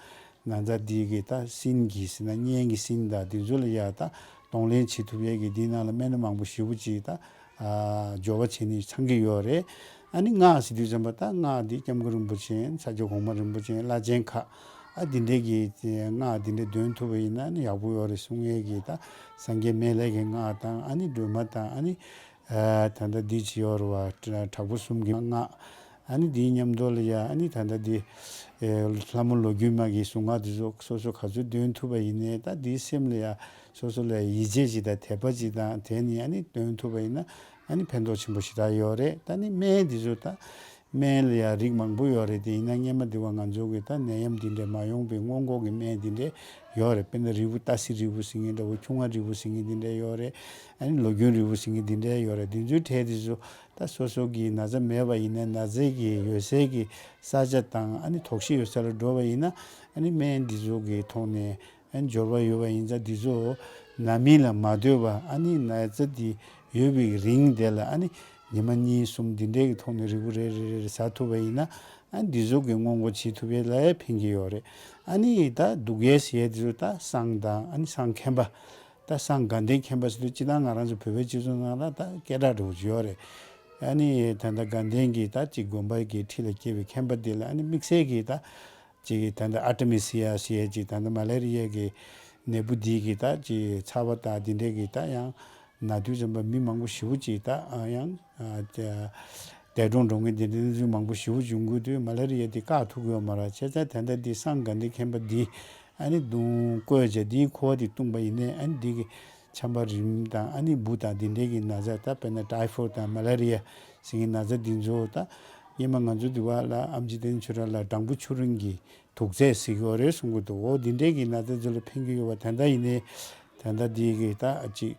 ན་ཚ་འདི་གི་ད་སྲིན་གྱི་ཟེར་ན་གཉན་གྱི་སྲིན་དང་དེ་ཚོ་ལ་ཡ་ད་གདོང་ལེན་བྱེད་ཐུབ་ཡས་ཀྱི་འདི་ནང་ལ་སྨན་སྣ་མང་པོ་ཞེ་པོ་ཅིག་ད་ཨ་སྦྱོར་བ་བྱས་ནས་ཚང་གི་ཡོད་རེད། ཨ་ནི་སྔགས་ཟེར་དུས་ཙམ་པ་ད་སྔགས་འདི་སྐྱབས་མགོན་རིན་པོ་ཆེ་ས་སྐྱ་གོང་མ་རིན་པོ་ཆེ་བླ་ཆེན་ཁག་ཨ་འདི་འདྲས་ཀྱི་སྔགས་འདི་འདྲས་འདོན་ཐུབ་པ་ཡིན་ན་ཨ་ནི་ཡག་པོ་ཡོད་རེད་གསུང་ཡས་ཀྱི་ད་སངས་རྒྱས་སྨན་བླའི་གི་སྔགས་དང་ཨ་ནི་སྒྲོལ་མ་དང་ཨ་ནི། ཨ་ད་ལྟ་འདི་ཅི་ཡོད་རེད་བ། དྲག་པོ་གསུམ་གྱི་སྔགས། ཨ་ནི་འདིའི་མཉམ་དུ་ལ་ཡ་ཨ་ནི་ད་ལྟ་འདི་ཨེ་ལྷ་མོ་ལོ་རྒྱུས་མ་གི་གཟུངས་སྔགས་འདི་ཚོ་སོ་སོ་ག་ཚོད་འདོན་ཐུབ་པ་ཡིན་ནའི་ད་འདིའི་སེམས་ལ་ཡ་སོ་སོ་ལ་ཡིད་ཆེས་ཅིག་དང་དད་པ་ཅིག་དང་དེ་ནི་ཨ་ནི་འདོན་ཐུབ་པ་ཡིན་ན་ཨ་ནི་ཕན་ཐོགས་ཆེན་པོ་ཞེ་དྲག་ཡོད་རེད། ད་ནི་སྨན་འདི་ཚོ་ད་སྨན་ལ་ཡང་རིགས་མང་པོ་ཡོད་རེད། དེ་ཡིན་ན་སྔོན་མ་དེ་བ་ང་ཚོ་གི་ད་ནད་ཡམས་འདི་འདྲ་མ་ཡོང་པའི་སྔོན་འགོག་གི་སྨན་འདི་འདྲ་ཡོད་རེད། དཔེར་ན་རིལ་བུ་ཏ་སི་རིལ་བུ་ཟེར་མཁན་འདྲ་བོ་ཁྱུང་ང་རིལ་བུ་ཟེར་མཁན་འདི་འདྲ་ཡོད་རེད། ཨ་ནི་ལོ་རྒྱུས་རིལ་བུ་ཟེར་མཁན་འདི་འདྲ་ཡོད་རེད། འདི་ཚོའི་གྲས་དེ་ཚོ་ད་སོ་སོ་གི་ན་ཚ་མེད་པ་ཡིན་ན་ན་ཚའི་གི་ཡོད་སའི་གི་ས་ཆ་དང་ཨ་ནི་དོགས་གཞི་ཡོད་ས་ལ་འགྲོ་བ་ཡིན་ན་ཨ་ནི་སྨན་འདི་ཚོ་གི་ཐོག་ནས། ཨ་ནི་འབྱོར་བ་ཡོད་པ་ཡིན་ཙང་འདི་ཚོ་ན་མིན་ལ་མ་ལྟོས་པ་ཨ་ནི་ན་ཚ་འདི་ཡོད་པའི་རིང་དེ་ལ་ཨ་ནི་ཉི་མ་གཉིས་གསུམ་འདི་འདྲའི་གི་ཐོག་ནས་རིལ་བུ་རེ་རེ་རེ་རེ་ཟ་ཐུབ་པ་ཡིན་ན་ཨ་ནི་འདི་ཚོ་གི་སྔོན་འགོག་བྱེད་ཐུབ་ཡས་ལ་ཡང་ཕན་གྱི་ཡོད་རེད། ཨ་ནི་ད་བདུག་ཡས་ཟེར་ཡས་འདི་ཚོ་ད་བསང་དང་ཨ་ནི་བསང་མཁན་པ་ད་བསང་དགའ་ལྡན་མཁན་པ་ཟེར་དུས་སྤྱིར་བཏང་ང་རང་ཚོ་བོད་པའི་སྤྱི་ཚོགས་ནང་ལ་ད་སྐད་གྲགས་འདྲ་བོ་ཅིག་ཡོད་རེད། ཨ་ནི་ད་ལྟ་དགའ་ལྡན་གྱི་ད་ཅིག་དགོན་པ་གི་ཁྲི་ལ་སྐྱེས་པའི་མཁན་པ་འདི་ལ་ཨ་ནི་དམིགས་བསལ་གྱི་ད། ཅིག་ད་ལྟ་ཨར་ཏེ་མི་སི་ཡ་ཟེར་ཡས་ཅིག་ད་ལྟ་མ་ལེ་རི་ཡ་གི་ནད་འབུ་འདི་གི་ད་ཅིག་ཚ་བ་དང་འདི་འདྲས་གི་ད་ཡང་ན་དུས་ཙམ་པ་མི་མང་པོ་ཞེ་པོ་ཅིག་ད་ཡང་འདས་གྲོངས་འགྲོ་མཁན་འདི་འདྲའི་གནས་ཚུལ་མང་པོ་ཞེ་པོ་བྱུང་དགོས་དུས་མ་ལེ་རི་ཡ་འདི་བཀག་ཐུབ་ཀྱི་ཡོད་མ་རེད། བྱས་ཙང་ད་ལྟ་འདི་བསང་དགའ་ལྡན་མཁན་པ་འདི་ཨ་ནི་བརྡུང་བསྐོལ་བྱས་འདིའི་ཁུ་བ་འདི་བཏུངས་པ་ཡིན་ནའི་ཨ་ནི་འདི་གི་ཆམ་པ་རིམས་དང་ཨ་ནི་འབུ་དང་འདི་འདྲའི་གི་ན་ཚ་ད་དཔེར་ན་ཊའི་ཕོཌ་དང་མ་ལེ་རི་ཡ་ཟེར་མཁན་ན་ཚ་འདི་ཚོ་ད་སྔོན་མ་ང་ཚོ་འདི་བ་ལ་ཨེམ་ཆི་བསྟན་ཆོས་གྲགས་ལགས་སྦྲང་བུ་ཆུ་རིན་གྱི་དུག་རྫས་ཟེར་གྱི་ཡོད་རེད་གསུང་གི་འདུག་འོ་འདི་འདྲའི་གི་ན་ཚ་ཚོ་ལ་ཕན་གྱི་ཡོད་པ་ད་ལྟ་ཡིན་ནའི་ད་ལྟ་འདི་གི་ད་ཅིག་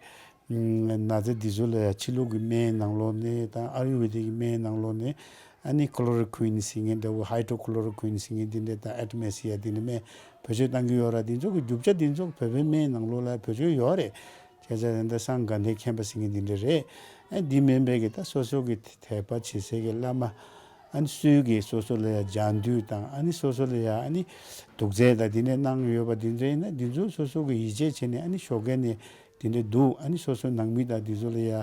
ན་ཚ་འདི་ཚོ་ལ་ཡང་ཕྱི་ལུགས་ཀྱི་སྨན་ནང་ལོགས་ནས་དང་ཨ་ཡུར་ཝེ་དིག་གི་སྨན་ནང་ལོགས་ནས་ཨ་ནི་ཁོ་ལོ་རོ་ཀུན་ཟེར་མཁན་འདྲ་བོ་ཧའི་ཌྲོ་ཁོ་ལོ་རོ་ཀུན་ཟེར་མཁན་འདི་འདྲ་དང་ཨར་ཏེ་མི་སི་ཡ་འདི་འདྲ་སྨན་བེད་སྤྱོད་གཏང་གི་ཡོད་ར། འདི་ཚོ་གི་རྒྱུ་ཆ་འདི་ཚོ་བོད་པའི་སྨན་ནང་ལོགས་ལ་བེད་སྤྱོད་ཡོད་རེད། བྱས་ཙང་ད་ལྟ་བསང་དགའ་ལྡན་མཁན་པ་ཟེར་མཁན་འདི་འདྲ་རེད། ཨ་འདི་མིན་པའི་གི་ད་སོ་སོ་གི་དད་པ་བྱེད་སའི་གི་བླ་མ་ཨ་ནི་སུས་གི་སོ་སོ་ལ་ཡ་སྦྱང་དུས་དང་ཨ་ནི་སོ་སོ་ལ་ཡ་ཨ་ནི་དུག་རྫས་དང་འདི་འདྲ་གནང་ཡོད་པ་འདི་ཚོ་ཡིན་ན་འདི་ཚོ་སོ་སོ་གི་ཡིད་ཆེས་བྱས་ནས་ཨ་ནི་ཞོགས་ཀས་ནས་དེ་འདྲ་འདུག་ཨ་ནི་སོ་སོའི་ནང་མི་དང་དེ་ཚོ་ལ་ཡ་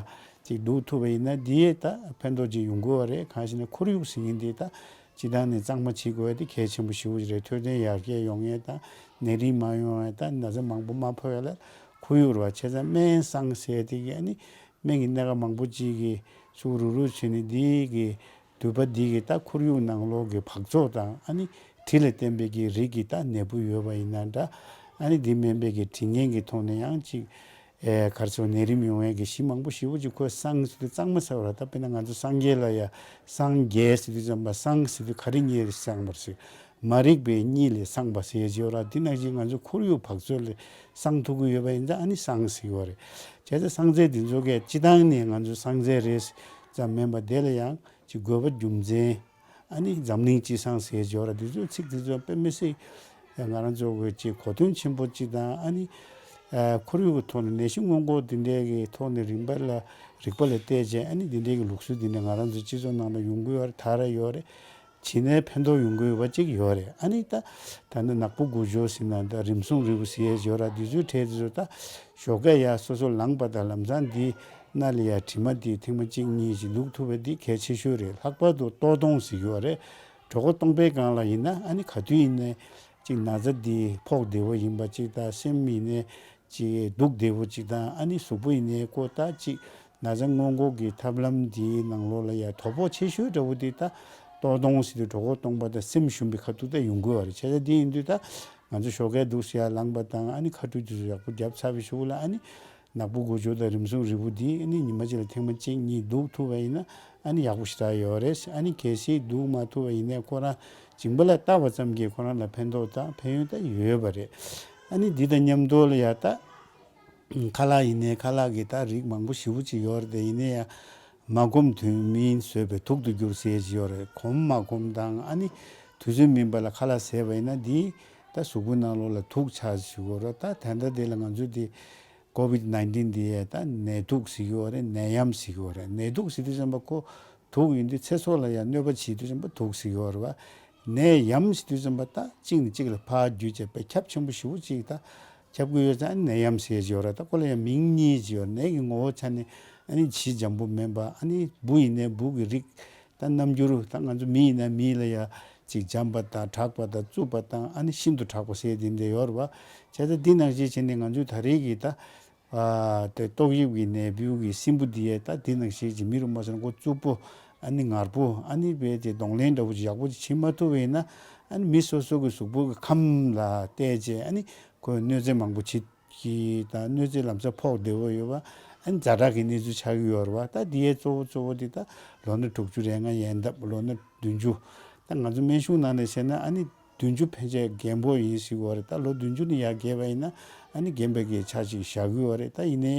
ཅིག་འདུག་ཐུབ་པ་ཡིན་ན་དེ་ད་ཕན་ཐོགས་ཅིག་ཡོང་གི་ཡོད་རེད། གང་ཞེ་ན་ཁོར་ཡུག་ཟེར་མཁན་དེ་ད་ སྤྱི་བཏང་ནས་གཙང་མ་བྱེད་དགོས་ཡ་དེ་གལ་ཆེན་པོ་ཞེ་པོ་ཅིག་རེད། འཕྲོད་བསྟེན་ཡར་རྒྱས་ཡོང་ཡ་དང་ནད་རིམས་མ་ཡོང་ཡ་དང་ན་ཚ་མང་པོ་མ་ཕོག་ཡ་ལ་ཁོར་ཡུག་རེད་བ། བྱས་ཙང་སྨན་བསང་ཟེར་ཡ་དེ་གི་ཨ་ནི་སྨན་གྱི་སྣ་ཁ་མང་པོ་ཅིག་གི་ཚུར་རུག་རུག་བྱས་ནས་འདི་གི་དུད་པ་འདི་གི་ད་ཁོར་ཡུག་ནང་ལོགས་ཀྱི་འབག་བཙོག་དང་ཨ་ནི་དྲི་ལ་བརྟེན་པའི་གི་རིགས་ཀྱི་ད་ནད་འབུ་ཡོད་པ་ཡིན་ན་འདྲ། ཨ་ནི་འདི་སྨན་པའི་གི་དྲི་ངན་གྱི་ཐོག་ནས་ཡང་ཅིག་ཨེ་ག་རེ་ཟེར་ནད་རིམས་ཡོང་ཡས་ཀྱི་གཞི་མང་པོ་ཞེ་པོ་ཅིག་ཁོས་བསང་ཟེར་དུས་གཙང་མ་ཟེར་བ་ར། ད་དཔེར་ན་ང་ཚོ་སངས་རྒྱས་ལ་ཡ་སངས་རྒྱས་ཟེར་དུས་ཙམ་པ་བསང་ཟེར་དུས་ག་རེ་ཉིད་ལས་བསངས་པར་ཟེར། མ་རིག་པའི་གཉིད་ལས་སངས་པ་ཟེར་ཡས་ཅིག་ཡོད་ར། འདི་ནང་བཞིན་ང་ཚོ་ཁོར་ཡུག་འབག་བཙོག་ལས་སངས་ཐུབ་ཀྱི་ཡོད་པ་ཡིན་ཙང་ཨ་ནི་བསང་ཟེར་གྱི་ཡོད་རེད། བྱས་ཙང་བསང་རྫས་འདི་ཚོ་གས་སྤྱི་བཏང་ནས་ང་ཚོ་བསང་རྫས་རེད་ཙམ་མིན་པ་དེ་ལ་ཡང་ཅིག་དགོས་པ་རྒྱུ་མཚན། ཨ་ནི་འཛམ་གླིང་སྤྱི་བསང་ཟེར་ཡས་ཅིག་ཡོད་ར། འདི་ཚོའི་ཚིག་འདི་ཚོ་དཔེ་མི་སྲིད་ང་རང་ཚོ་གི་ཅིག་གོ་དོན་ཆེན་པོ་ཅིག་དང་ཨ་ནི་ཨ་ཁོར་ཡུག་གི་ཐོག་ནས་ནད་གཞི་སྔོན་འགོག་འདི་འདྲའི་གི་ཐོག་ནས་རིག་པ་ལ་རིག་པ་ལ་བལྟས་རྗེས་ཨ་ནི་འདི་འདྲའི་གི་ལུགས་སྲོལ་འདི་འདྲ་ང་རང་ཚོ་སྤྱི་ཚོགས་ནང་ལ་ཡོང་གི་ཡོད་རེད། ད་ར་ཡོད་རེད། བྱས་ནས་ཕན་ཐོགས་ཡོང་གི་ཡོད་པ་ཅིག་ཡོད་རེད། ཨ་ནི་ད་ད་ནི་ནག་པོ་དགུ་སྦྱོར་ཟེར་ན་ད་རིམས་སྲུང་རིལ་བུ་ཟེར་ཡས་ཡོད་ར། འདི་ཚོའི་གྲས་འདི་ཚོ་ད་ཞོགས་ཀས་ཡར་སོ་སོ་ལངས་པ་དང་ལམ་སང་འདི་སྣ་ལ་ཡ་དྲི་མ་འདི་ཐེངས་མ་གཅིག་གཉིས་ཤིག་བླུགས་ཐུབ་པ་འདི་གལ་ཆེ་ཤོས་རེད། ལྷག་པར་དུ་ལྟོ་སྟོང་ཟེར་གྱི་ཡོད་རེད། གྲོད་ཁོག་སྟོང་པའི་སྒང་ལ་ཡིན་ན་ཨ་ནི་ག་དུས་ཡིན་ནའི་གཅིག་ན་ཚ་འདི་ཕོག་བདེ་བོ་ཡིན་པ་གཅིག་དང་སེམས་ཡིན་ནའི་གཅིག་སྡུག་བདེ་བོ་གཅིག་དང་ཨ་ནི་གཟུགས་པོ་ཡིན་ནའི་ཀོ་ད་གཅིག་ན་ཚ་སྔོན་འགོག་གི་ཐབས་ལམ་འདིའི་ནང་ལོགས་ལ་ཡ་དོ་ཕོག་ཆེ་ཤོས་འདྲ་བོ་འདི་ད་ལྟོ་སྟོང་ཟེར་དུས་གྲོད་ཁོག་སྟོང་པ་དང་སེམས་ཞུམ་པའི་ཁ་ཐུག་ད་ཡོང་གི་ཡོད་རེད། བྱས་ཙང་འདི་ཡིན་དུས་ད་ང་ཚོ་ཞོགས་ཀས་འདུག་སེ་ཡར་ལངས་པ་དང་ཨ་ནི་ཁ་ཁྲུས་དེ་ཚོ་ཡག་པོ་བརྒྱབ་ཚར་བའི་གཞུག་ལ་ཨ་ནི་ནག་པོ་དགུ་སྦྱོར་དང་རིམས་སྲུང་རིལ་བུ་འདི་ཨ་ནི་ཉི་མ་གཅིག་ལ་ཐེངས་མ་གཅིག་གཉིས་བླུགས་ཐུབ་པ་ཡིན་ན་ཨ་ནི་ཡག་པོ་ཞེ་དྲག་ཡོད་རེད། ཨ་ནི་གལ་སྲིད་བླུགས་མ་ཐུབ་པ་ཡིན་ནའི་ཁོ་རང་མཇིང་པ་ལ་བཏབ་པ་ཙམ་གྱིས་ཁོ་རང་ལ་ཕན་ཐོགས་དང་ཕན་ཡོན་ད་ཡོད་པ་རེད། ཨ་ནི་འདི་དང་མཉམ་དུ་ལ་ཡ་ད་ཁ་ལག་ཡིན་ནའི་ཁ་ལག་གི་ད་རིགས་མང་པོ་ཞེ་པོ་ཅིག་ཡོད་རེད། དེ་ཡིན་ནའི་ཡང་མ་གོམས་དུས་མིན་ཟོས་པས་དུག་ཏུ་འགྱུར་ཟེར་ཡས་ཅིག་ཡོད་རེད། གོམས་མ་གོམས་དང་ཨ་ནི་དུས་ཚོད་མིན་པ་ལ་ཁ་ལག་བཟས་པ་ཡིན་ན་འདི་ད་གཟུགས་པོ་ནང་ལོགས་ལ་དུག་ཆགས་ཟེར་གྱི་ཡོད་རེད། ད་ད་ལྟ་འདི་ལ་ང་ཚོ་འདི་ཀོ་བིད་ནའིན་ཊིན་འདི་ཡས་ད་ནད་དུག་ཟེར་གྱི་ཡོད་རེད། ནད་ཡམས་ཟེར་གྱི་ཡོད་རེད། ནད་དུག་ཟེར་དུས་ཙམ་པ་ཁོ་དུག་ཡིན་དུས་ཚེ་སྲོག་ལ་ཡང་གནོད་པ་བྱེད་དུས་ཙམ་པ་དུག་ཟེར་གྱི་ཡོད་རེད་བ། ནད་ཡམས་ཟེར་དུས་ཙམ་པ་ད་གཅིག་ནས་གཅིག་ལ་ཕར་བརྒྱུད་བྱས་པའི་ཁྱབ་ཆེན་པོ་ཞེ་པོ་ཅིག་ད་ཁྱབ་ཀྱི་ཡོད་ཙང་ནད་ཡམས་ཟེར་གྱི་ཡོད་རེད། ད་ཁོ་ལ་ཡང་མིང་གཉིས་ཅིག་ཡོད་རེད། ནད་ཀྱི་ངོ་བོ་ཆ་ནས་ཨ་ནི་བྱི་འཇམ་པོ་མིན་པ། ཨ་ནི་འབུ་ཡིན་ནའི་འབུ་གི་རིགས་ད་རྣམ་འགྱུར་ད་ང་ཚོ་མི་ཡིན་ན་མི་ལ་ཡང་ཅིག་འཇམ་པ་དང་དྲག་པ་དང་རྩུབ་པ་དང་ཨ་ནི་ཤིན་ཏུ་དྲག་པ་ཟེར་དེ་འདྲ་ཡོད་རེད་བ། བྱས་ཙང་འདི་ནང་བཞིན་བྱས་ནས་ང་ཚོའི་ད་རེས་ཀྱི་ད་ཨ་དེ་ཏོག་དབྱིབས་ཀྱི་ནད་འབུ་གི་སྲིན་འབུ་འདི་ཡས་ད་འདི་ནང་བཞིན་གྱི་མི་རུ་མ་སོང་ན་ཁོ་རྩུབ་པོ་ཨ་ནི་ངར་པོ་ཨ་ནི་བས་དེ་གདོང་ལེན་འདྲ་བོ་ཅིག་ཡག་པོ་ཅིག་བྱེད་མ་ཐུབ་པ་ཡིན་ན་ཨ་ནི་མི་སོ་སོ་གི་གཟུགས་པོ་གི་ཁམས་ལ་བལྟས་རྗེས་ཨ་ནི་ཁོས་གནོད་འཚེ་མང་པོ་བྱེད་ཀྱི་དང་གནོད་འཚེ་ལམ་སང་ཕོག་བདེ་བོ་ཡོད་པ་ཨ་ནི་ཛ་དྲག་གི་གནས་ཚུལ་ཆགས་ཀྱི་ཡོད་རེད་བ། ད་འདི་ཡས་གཙོ་བོ་གཙོ་བོ་འདི་ད་ལོ་ན་དྲུག་ཅུ་རེ་ལྔ་ཡན་འདབ་ལོ་ན་བདུན་ཅུ་ད་ང་ཚོ་སྨན་གཞུང་ནང་ནས་བཤད་ན་ཨ་ནི་བདུན་ཅུ་ཕན་ཆད་རྒན་པོ་ཡིན་ཟེར་གྱི་ཡོད་རེད། ད་ལོ་བདུན་ཅུ་ནས་ཡར་རྒས་པ་ཡིན་ན་ཨ་ནི་རྒན་པའི་གི་ཆ་ཅིག་བཞག་གི་ཡོད་རེད། ད་ཡིན་ནའི་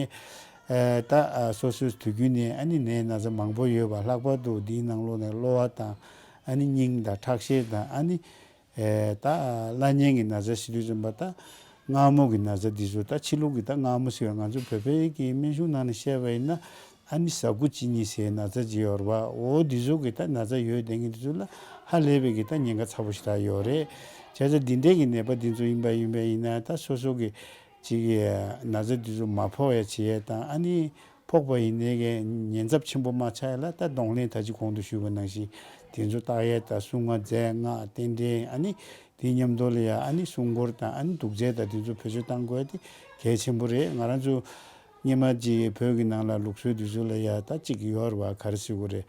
ཨ་ད་ཨ་སོ་སོའི་དུས་རྒྱུན་ནས་ཨ་ནི་ནད་ན་ཚ་མང་པོ་ཡོད་པ། ལྷག་པར་དུ་འདིའི་ནང་ལོགས་ནས་གློ་བ་དང་ཨ་ནི་སྙིང་དང་ཁྲག་ཤེད་དང་ཨ་ནི་ཨེ་ད་བླ་གཉན་གྱི་ན་ཚ་ཟེར་དུས་ཙམ་པ་ད་མངར་མོ་གི་ན་ཚ་འདི་ཚོ་ད་ཕྱི་ལུགས་ཀྱི་ད་མངར་མོ་ཟེར་བ་ང་ཚོ་བོད་པའི་གི་སྨན་གཞུང་ནང་ནས་བཤད་པ་ཡིན་ན་ཨ་ནི་ཟ་ཁུ་གཅིན་སྙི་ཟེར་ན་ཚ་ཅིག་ཡོད་རེད་བ། འོ་འདི་ཚོ་གི་ད་ན་ཚ་ཡོད་བསྡད་མཁན་འདི་ཚོ་ལ་ཧ་ལས་པའི་གི་ད་ཉེན་ཁ་ཚ་པོ་ཞེ་དྲག་ཡོད་རེད། བྱས་ཙང་འདི་འདྲའི་གི་ནད་པ་འདི་ཚོ་ཡིན་པ་ཡིན་པ་ཡིན་ན་ད་སོ་སོ་གི་ཅིག་གི་ན་ཚ་འདི་ཚོ་མ་ཕོག་ཡ་བྱེད་ཡ་དང་ཨ་ནི་ཕོག་པ་ཡིན་ནའི་གི་ཉེན་ཚབས་ཆེན་པོ་མ་ཆགས་ཡ་ལ་ད་གདོང་ལེན་ད་ཅི་གོང་དུ་ཞུས་པ་ནང་བཞིན་དེ་ཚོ་བརྟག་ཡས་དང་སྲུང་བ་རྫས་སྔགས་རྟེན་འབྲེལ་ཨ་ནི་དེའི་མཉམ་དུ་ལ་ཡ་ཨ་ནི་སྲུང་འཁོར་དང་ཨ་ནི་དུག་རྫས་དང་དེ་ཚོ་བེད་སྤྱོད་གཏང་དགོས་ཡ་དེ་གལ་ཆེན་པོ་རེད། ང་རང་ཚོ་སྔོན་མ་ཅིག་བོད་ཀྱི་ནང་ལ་ལུགས་སྲོལ་དེ་ཚོ་ལ་ཡ་ད་ཅིག་ཡོད་རེད་བ། ག་རེ་ཟེར་དགོས་རེད།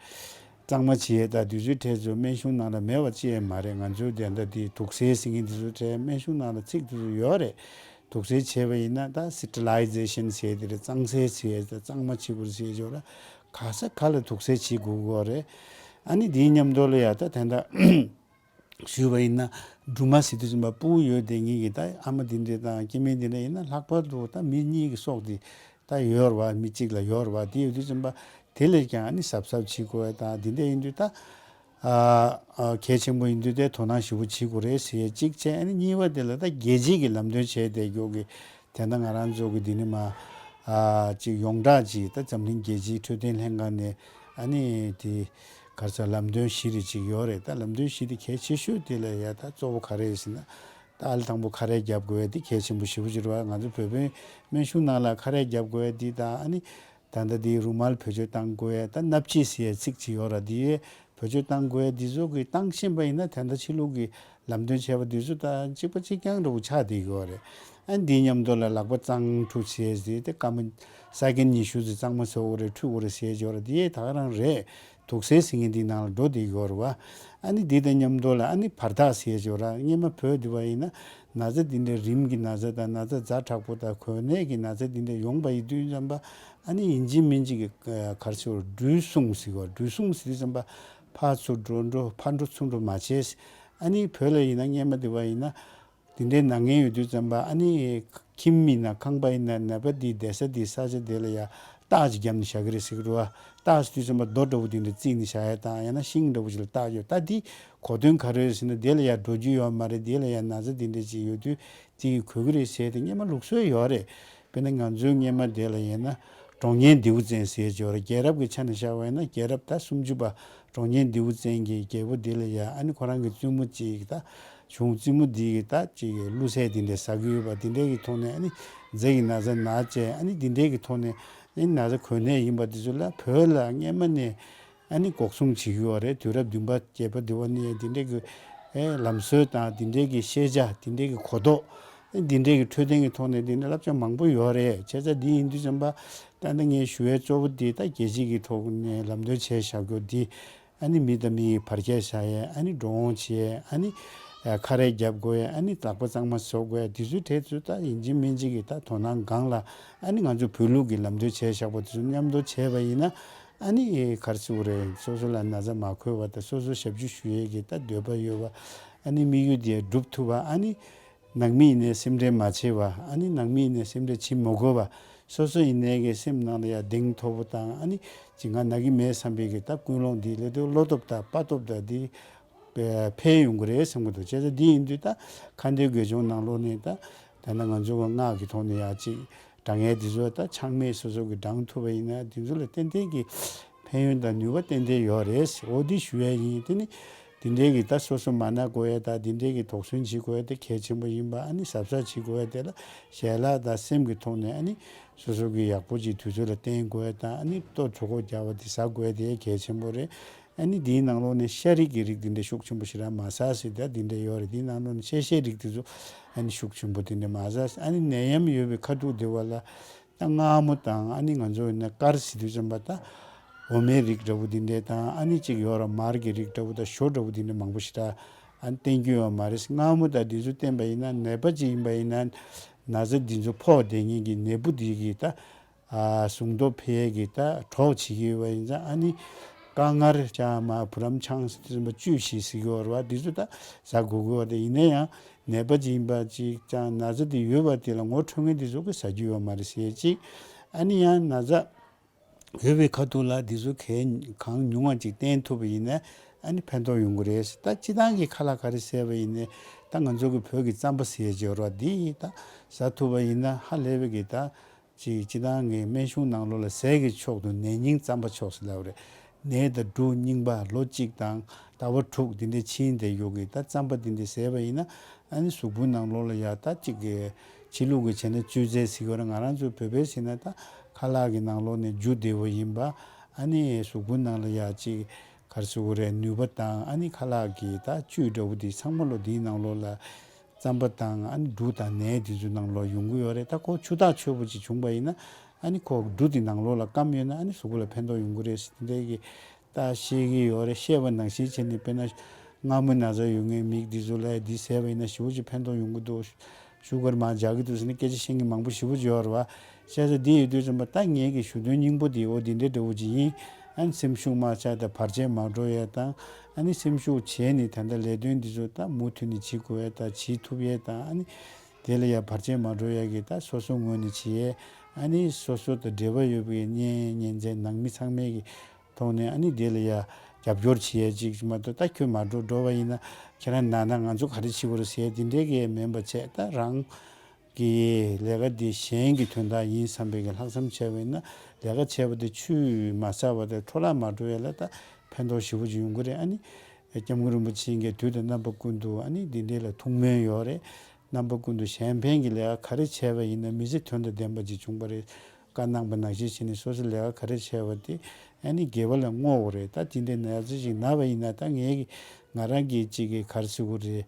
གཙང་མ་བྱེད་ཡས་དང་དེ་ཚོའི་གྲས་ཚོ་སྨན་གཞུང་ནང་ལ་མེད་པ་ཅི་ཡང་མ་རེད། ང་ཚོའི་དེ་འདྲ་དེ་དུག་སེལ་ཟེར་མཁན་དེ་ཚོའི་གྲས་སྨན་གཞུང་ནང་ལ་ཚིག་དེ་ཚོ་ཡོད་རེད། དུག་སེལ་བྱས་པ་ཡིན་ན་ད་སི་ཊི་རི་ལའི་ཛེ་ཤན་ཟེར་དེ་རེད། གཙང་སེལ་བྱེད་ཡས་དང་གཙང་མ་བྱེད་དགོས་ཟེར་ཡས་ཅིག་ཡོད་ར། ག་ས་ག་ལ་དུག་སེལ་བྱེད་དགོས་ཀྱི་ཡོད་རེད། ཨ་ནི་དེའི་མཉམ་དུ་ལ་ཡ་ད་དེ་འདྲ་ཞུས་པ་ཡིན་ན་སྦྲུམ་མ་ཟེར་དུས་ཙམ་པ་ཕྲུ་གུ་ཡོད་བསྡད་མཁན་གྱི་ད་ཨ་མ་དེ་འདྲས་དང་སྐྱེ་དམན་དེ་འདྲ་ཡིན་ན་ལྷག་པར་དུ་ད་མི་གཉིས་ཀྱི་སྲོག་དེ་ད་ཡོད་རེད་བ། མི་གཅིག་ལ་ཡོད་རེད་བ། དེ་ཡོད་དུས་ཙམ་པ་དེ་ལས་ཀྱང་ཨ་ནི་གཟབ་གཟབ་བྱེད་དགོས་ཡ་དང་དེ་འདྲ་ཡིན་དུས་ད་ཨ་ཨ་གལ་ཆེན་པོ་ཡིན་དུས་དེ་དོ་སྣང་ཞེ་པོ་བྱེད་དགོས་རེད་ཟེར་ཡ་གཅིག་བྱས། ཨ་ནི་གཉིས་པ་དེ་ལ་ད་རྒྱལ་སྤྱིའི་གི་ལམ་སྟོན་བྱས་བསྡད་རྒྱུ་གི་དེ་འདྲ་ང་རང་ཚོ་གི་འདི་ནི་མ་ཨ་ཅིག་ཡོངས་གྲགས་ཅིག་ད་འཛམ་གླིང་རྒྱལ་སྤྱིའི་འཕྲོད་བསྟེན་ལྷན་ཁང་ནས་ཨ་ནི་དེ་ག་རེ་ཟེར་ལམ་སྟོན་བཞི་རེ་ཅིག་ཡོད་རེད། ད་ལམ་སྟོན་བཞི་དེ་གལ་ཆེ་ཤོས་དེ་ལ་ཡ་ད་གཙོ་བོ་ག་རེ་ཟེར་ན་ད་ཨ་ལ་དང་པོ་ཁ་རས་རྒྱབ་དགོས་ཡ་དེ་གལ་ཆེན་པོ་ཞེ་པོ་ཅིག་རེད་བ། ང་ཚོ་བོད་པའི་སྨན་གཞུང་ནང་ལ་ཁ་རས་རྒྱབ་དགོས་ཡ་དེ་དང་ཨ་ནི་ད་ལྟ་དེ་རུ་མལ་བེད་སྤྱོད་གཏང་དགོས་ཡ་ད་སྣབས་ཕྱི་ཟེར་ཡ་ཚིག་ཅིག་ཡོད་ར། དེ་ བེད་སྤྱོད་བཏང་དགོས་འདི་ཚོ་གི་བཏང་ཤེས་པ་ཡིན་ན་ད་ལྟ་ཕྱི་ལུགས་ཀྱི་ལམ་སྟོན་བྱས་པ་འདི་ཚོ་ད་གཅིག་པ་གཅིག་རྐྱང་འདྲ་བོ་ཆགས་བསྡད་ཡོད་རེད། ཨ་འདི་མཉམ་དུ་ལ་ལག་པ་གཙང་ཁྲུ་བྱས་ཏེ་དེ་ཀ་མ་ས་ཀན་ཉི་ཤུ་ཙམ་གཙང་མ་བཟོ་དགོས་རེད། འཁྲུད་དགོས་རེད་ཟེར་ཡོད་རེད། དེ་ད་ག་རང་རེད། དུག་སེལ་ཟེར་མཁན་འདི་ནང་ལ་འགྲོ་བསྡད་ཡོད་རེད་བ། ཨ་ནི་འདི་དང་མཉམ་དུ་ལ་ཨ་ནི་བར་ཐག་ཟེར་ཡོད་ར། སྔོན་མ་བོད་འདི་བ་ཡིན་ན་ན་ཚ་འདི་འདྲའི་རིམས་ཀྱི་ན་ཚ་དང་ན་ཚ་ཛ་དྲག་པོ་དང་གོ་ནད་ཀྱི་ན་ཚ་འདི་འདྲ་ཡོང་པ་ཡིན་དུས་ཙམ་པ་ཨ་ནི་ཡིན་གཅིག་མིན་གཅིག་གི་ག་རེ་ཟེར་དགོས་རེད། འགྲུལ་སྲུང་ཟེར་དགོས་རེད། འགྲུལ་སྲུང་ཟེར་དུས་ཙམ་པ་ཕར་ཚུར་འགྲོ་འགྲོ་ཕར་འགྲོ་ཚུར་འགྲོ་མ་བྱས། ཨ་ནི་བོད་ལ་ཡིན་ན་སྔོན་མ་འདི་བ་ཡིན་ན། དེ་འདྲའི་ན་མཁན་ཡོད་དུས་ཙམ་པ་ཨ་ནི་ཁྱིམ་ཡིན་ན་ཁང་པ་ཡིན་ན་ནད་པ་འདིའི་བསྡད་ས་འདིའི་ས་ཆ་དེ་ལ་ཡ་རྟགས་ཅིག་བརྒྱབ་ནས་བཞག་གི་རེད་ཟེར་གི་རེད་བ། རྟགས་ཟེར་དུས་ཙམ་པ་རྡོ་འདྲ་བོ་དེ་འདྲ་བརྩིགས་ནས་བཞག་ཡ་དང་ཡང་ན་ཤིང་འདྲ་བོ་ཅིག་ལ་རྟགས་ཡོད། ད་འདི་གོ་དོན་ག་རེ་རེད་ཟེར་ན་དེ་ལ་ཡ་འགྲོ་རྒྱུ་ཡོད་མ་རེད། དེ་ལ་ཡ་ན་ཚ་དེ་འདྲ་ཅིག་ཡོད་དུས་དེ་གིས་གོ་གི་རེད་ཟེར་ཏེ་སྔོན་མ་ལུགས་སྲོལ་ཡོད་རེད། དཔེར་ན་ང་ཚོའི་སྔོན་མ་དེ་ལ་ཡིན་ན་གྲོངས་ཉེན་མདེའུ་བཙན་ཟེར་ཅིག་ཡོད་རེད། རྒྱལ་རབས་ཀྱི་ཆ་ནས་བཞག་པ་ཡིན་ན་རྒྱལ་རབས་ད་སུམ་ཅུ་པ་གྲོངས་ཉེན་མདེའུ་བཙན་གྱི་རྒྱལ་པོ་དེ་ལ་ཡ་ཨ་ནི་ཁོ་རང་གི་བཙུན་མོ་གཅིག་ད། གཞུང་བཙུན་མོ་འདི་གིས་ད་ཅིག་གི་བླུགས་ཚད་དེ་འདྲ་ཟ་གི་ཡོད་པ་དེ་འདྲའི་གི་ཐོག་ནས་ཨ་ནི་རྫས་ཀྱི་ན་ཚ་ན་བྱས། ཨ་ནི་དེ་འདྲའི་གི་ཐོག་ནས་ཨ་ནི་ན་ཚ་གོ་ནད་ཡིན་པ་དེ་ཚོ་ལ་བོད་ལ་སྔོན་མ་ནས་ཨ་ནི་འགོག་སྲུང་བྱེད་ཀྱི་ཡོད་རེད། དུས་རབས་བདུན་པ་བརྒྱད་པ་དེ་བ་ནས་དེ་འདྲའི་གི་ཨེ་ལམ་སྲོལ་དང་དེ་འདྲའི་གི་ཤེས་བྱ་དེ་འདྲའི་གི་གོ་རྟོགས་ཨེ་དེ་འདྲའི་གི་འཕྲོད་བསྟེན་གི་ཐོག་ནས་དེ་འདྲ་བསླབ་བྱ་མང་པོ་ཡོད་རེད། བྱས་ཙང་འདི་ཡིན་དུས་ཙམ་པ་ད་ལྟ་ངས་ཞུ་ཡའི་གཙོ་བོ་འདི་ད་རྒྱལ་སྤྱི་གི་ཐོག་ནས་ལམ་སྟོན་བྱས་བཞག་རྒྱུ་འདི། ཨ་ནི་མི་དང་མི་ཡི་བར་ཁྱད་བཞག་ཡས། ཨ་ནི་འགྲོ་འོང་བྱེད་ཡས། ཨ་ནི་ཨ་ཁ་རས་རྒྱབ་དགོས་ཡས། ཨ་ནི་ལག་པ་གཙང་མ་བཟོ་དགོས་ཡས། དེ་ཚོའི་གྲས་ཚོ་ད་ཡིན་གཅིག་མིན་གཅིག་གི་ད་དོ་སྣང་སྒང་ལ་ཨ་ནི་ང་ཚོ་བོད་ལུགས་ཀྱི་ལམ་སྟོན་བྱས་བཞག་པ་དེ་ཚོ་མཉམ་དུ་བྱས་པ་ཡིན་ན་ཨ་ནི་ག་རེ་ཟེར་དགོས་རེད། སོ་སོ་ལ་ན་ཚ་མ་འཁོར་བ་དང་སོ་སོ་ཞབས་ཕྱི་ཞུ་ཡས་ཀྱི་ད་འདོད་པ་ཡོད་པ། ཨ་ནི་དམིགས་ཡུལ་དེ་འགྲུབ་ཐུབ་པ། ཨ་ནི། ནང་མི་ཡིན་ནའི་སེམས་ཁྲལ་མ་བྱེད་པ། ཨ་ནི་ནང་མི་ཡིན་ནའི་སེམས་ཁྲལ་བྱེད་མ་དགོས་པ། སོ་སོ་ཡིན་ནའི་གི་སེམས་ནང་ལ་ཡང་གདེང་མཐོ་པོ་དང་ཨ་ནི་ཅིག་ང་ན་གི་མེད་བསམ་པའི་གི་ད་ཀུན་སློང་འདི་སླེབས་དུས་བློ་སྟོབས་དང་དཔའ་སྟོབས་དང་འདི་འཕེལ་ཡོང་གི་རེད་བསམ་གི་འདུག་བྱས་ཙང་འདི་ཡིན་དུས་ད་ཁ་འདོན་དགེ་སྦྱོང་ནང་ལོགས་ནས་ད་ད་ནང་ང་ཚོ་གི་སྔགས་ཀྱི་ཐོག་ནས་ཡང་ཅིག་དྲང་ངེས་འདི་ཚོ་ད་ཆག་མེད་སོ་སོ་གི་བགྲང་ཐུབ་པ་ཡིན་ན་འདི་ཚོ་ལ་ཏན་ཏན་གྱི་ཕན་ཡོན་དང་ནུས་པ་ཏན་ཏན་ཡོད་རེད། འོ་འདི་ཞུ་ཡས་ཡིན། དེ་ནི་འདི་འདྲའི་གི་ད་སོ་སོ་མ་ན་དགོས་ཡས་དང་འདི་འདྲའི་གི་དོགས་ཟོན་བྱེད་དགོས་ཡས་དེ་གལ་ཆེན་པོ་ཡིན་པ། ཨ་ནི་གཟབ་གཟབ་བྱེད་དགོས་ཡས་དེ་ལ་ཞལ་ལག་དང་སེམས་ཀྱི་ཐོག་ནས་ཨ་ནི་སོ་སོ་གི་ཡག་པོ་ཅིག་དུས་ཚོད་ལ་བསྟེན་དགོས་ཡས་དང་། ཨ་ནི་ལྟོ་གྲོད་ཁོག་རྒྱགས་པ་དེ་ཟ་དགོས་ཡས་དེ་གལ་ཆེན་པོ་རེད། ཨ་ནི་འདིའི་ནང་ལོགས་ནས་ཤ་རིགས་ཀྱི་རིགས་འདི་འདྲ་ཤུགས་ཆེན་པོ་ཞེ་དྲག་མ་ཟ་ཟེར་ད་འདི་འདྲ་ཡོད་རེད། འདིའི་ནང་ལོགས་ནས་ཤ་ཤའི་རིགས་དེ་ཚོ་ཨ་ནི་ཤུགས་ཆེན་པོ་འདི་འདྲ་མ་ཟ། ཨ་ནི་ནད་ཡམས་ཡོད་པའི་ཁ་ཐུག་དེ་བ་ལ། ད་མངར་མོ་དང་ཨ་ནི་ང་ཚོ་ཡིན་ན་དཀར་ཟེར་དུས་ཙམ་པ་ད་འོ་མའི་རིགས་འདྲ་བོ་འདི་འདྲ་དང་། ཨ་ནི་གཅིག་ཡོད་ར་མར་གྱི་རིགས་འདྲ་བོ་དང་ཞོ་འདྲ་བོ་འདི་འདྲ་མང་པོ་ཞིག་ད་ཨ་ནི་བསྟེན་རྒྱུ་ཡོད་མ་རེད། མངར་མོ་དང་འདི་ཚོ་བསྟེན་པ་ཡིན་ན་ནད་པ་ཅིག་ཡིན་པ་ཡིན་ན་ན་ཚ་འདི་ཚོ་ཕོག་བསྡད་མཁན་གྱི་ནད་འབུ་འདི་གི་ད་ཨ་ཟུངས་སྟོབས་འཕེལ་གྱི་ད་གྲོགས་བྱེད་ཀྱི་ཡོད་པ་ཡིན་ཙང་། ཨ་ནི་དཀར་མངར་ལྕང་མ་བུ་རམ་ཆང་ཟེར་དུས་ཙམ་པ་བཅུད་བཞི་ཟེར་གྱི་ཡོད་ར་བ། འདི་ཚོ་ད་ཟ་དགོས་ཀྱི་ཡོད་རེད། ཡིན་ན་ཡང་ནད་པ་ཅིག་ཡིན་པ་ཅིག་ཀྱང་ན་ཚ་དེ་ཡོད་པ་དེ་ལ་ངོ་འཕྲོད་མཁན་དེ་ཚོ་གིས་ཟ་རྒྱུ་ཡོད་མ་རེད་ཟེར་གཅིག་ཨ་ནི་ཡང་ན་ཚ་ཡོད་པའི་ཁ་ཐུག་ལ་དེ་ཚོ་གས་གང་ཉུང་བ་ཅིག་བསྟེན་ཐུབ་པ་ཡིན་ན་ཨ་ནི་ཕན་ཐོགས་ཡོང་གི་རེད། ད་སྤྱི་བཏང་གི་ཁ་ལག་ག་རེ་ཟེར་བ་ཡིན་ནའི་ད་ང་ཚོ་གི་བོད་ཀྱི་རྩམ་པ་ཟེར་ཡས་ཅིག་ཡོད་རེད་བ། འདི་ད་ཟ་ཐུབ་པ་ཡིན་ན་ཧ་ལས་པའི་གི་ད། ཅིག་སྤྱིར་བཏང་གི་སྨན་གཞུང་ནང་ལོགས་ལ་ཟས་ཀྱི་མཆོག་ཏུ་ནས་རྙིང་རྩམ་པ་མཆོག་ཟེར་ལབ་རེད། ནས་དང་འབྲུ་རྙིང་པ་ལོ་གཅིག་དང་ཟླ་བ་དྲུག་འདི་འདྲའི་ཕྱིན་བསྡད་ཡོད་ཀྱི་ད་རྩམ་པ་འདི་འདྲ་ཟས་པ་ཡིན་ན་ཨ་ནི་གཟུགས་པོའི་ནང་ལོགས་ལ་ཡ་ད་ཅིག་གི་ཕྱི་ལུགས་ཀྱི་བྱས་ན་བཅོས་རྫས་ཟེར་གྱི་ཡོད་རེད། ང་རང་ཚོ་བོད་པའི་བྱས་ན་ད་ཁ་ལག་གི་ནང་ལོགས་ནས་འཇུ་བདེ་བོ་ཡིན་པ། ཨ་ནི་གཟུགས་པོའི་ནང་ལ་ཡ་ཅིག་ག་རེ་ཟེར་དགོས་རེད། ནུས་པ་དང་ཨ་ནི་ཁ་ལག་གི་ད་བཅུད་འདྲ་བོ་འདི་ཚང་མ་ལོ་འདིའི་ནང་ལོགས་ལ། རྩམ་པ་དང་ཨ་ནི་འབྲུ་དང་ནས་དེ་ཚོའི་ནང་ལོགས་ཡོང་གི་ཡོད་རེད། ད་ཁོ་ཆུ་རྟགས་ཆོད་པོ་ཅིག་བྱུང་པ་ཡིན་ན་ཨ་ནི་ཁོ་འབྲུ་དེ་ནང་ལོགས་ལ་སྐམ་ཡོད་ན་ཨ་ནི་གཟུགས་པོ་ལ་ཕན་ཐོགས་ཡོང་གི་རེད་ཟེར་དེ་འདྲའི་གི་ད་བཤད་ཀྱི་ཡོད་རེད། བཤད་པ་ནང་བཞིན་བྱས་ནས་དཔེར་ན་མངར་མོ་ན་ཚ་ཡོད་མཁན་མིག་འདི་ཚོ་ལ་འདི་ཟས་པ་ཡིན་ན་ཞེ་པོ་ཅིག་ཕན་ཐོགས་ཡོང་གི་འདུག་ཤུ་གར་མར་འཇགས་ཀྱི་འདུག་ཟེར་ནས་སྐད་ཆ་བཤད་མཁན་མང་པོ་ཞེ་པོ་ཅིག་ཡོད་རེད་བ། བཤད་ས་འདི་ཡོད་དུས་ཙམ་པ་ད་ངེད་ཀྱི་ཞུ་དོན་སྙིང་པོ་འདི་འོ་འདི་འདྲའི་འདྲ་བོ་ཅིག་ཡིན། ཨ་ནི་སེམས་ཤུགས་མ་ཆག་དང་བར་ཆད་མ་འགྲོ་ཡས་དང་། ཨ་ནི་སེམས་ཤུགས་བྱས་ནས་ད་ལྟ་ལས་དོན་འདི་ཚོ་ད་མུ་མཐུད་ནས་བྱེད་དགོས་ཡས་དང་བྱེད་ཐུབ་ཡས་དང་། ཨ་ནི་དེ་ལ་ཡ་བར་ཆད་མ་འགྲོ་ཡས་ཀྱི་ད་སོ་སོ་ངོས་ནས་བྱེད་ཡས། ཨ་ནི་སོ་སོ་དང་འབྲེལ་བ་ཡོད་པའི་གཉེན་ཉེ་ཚན་ནང་མི་ཚང་མས་ཀྱི་ཐོག་ནས་ཨ་ནི་དེ་ལ་ཡ་རྒྱབ་སྐྱོར་བྱེད་ཡས་ཅིག་མ་གཏོགས། ད་ཁྱོད་མ་འགྲོ་འགྲོ་བ་ཡིན་ན་ཁྱེད་རང་ན་ན་ང་ཚོ་ག་རེ་བྱེད་དགོས་རེད་ཟེར་ཡས་དེ་འདྲའི་གི་མིན་པ་བྱས། ད་རང་གི་ལས་ཀ་འདི་གཞན་གྱི་དོན་དག་ཡིན་བསམ་པའི་གི་ལྷག་བསམ་བྱས་པ་ཡིན་ན་ལས་ཀ་བྱས་པ་དེ་ཆུད་མ་ཟ་བ་དང་འཕྲོ་བརླག་མ་འགྲོ་ཡས་ལ་ད་ཕན་ཐོགས་ཞེ་པོ་ཅིག་ཡོང་གི་རེད། ཨ་ནི་སྐྱབས་མགོན་རིན་པོ་ཆེ་གིས་དུས་དང་རྣམ་པ་ཀུན་ཏུ་ཨ་ནི་འདི་འདྲའི་ལ་ཐུགས་སྨོན་ཡོད་རེད། རྣམ་པ་ཀུན་ཏུ་གཞན་ཕན་གྱི་ལས་ཀ་ག་རེ་བྱས་པ་ཡིན་ན་མི་ཚེ་དོན་དང་ལྡན་པ་ཅིག་བྱུང་བ་རེད། བཀའ་གནང་པ་ནང་བཞིན་བྱས་ནས་སོ་སོ་ལས་ཀ་ག་རེ་བྱས་པ་དེ་ཨ་ནི་དགེ་བ་ལ་བསྔོ་དགོས་རེད། ད་དེ་འདྲའི་ན་ཚ་ཞིག་ན་བ་ཡིན་ན་ད་ངའི་ང་རང་གི་གཅིག་གི་ག་རེ་ཟེར་དགོས་རེད།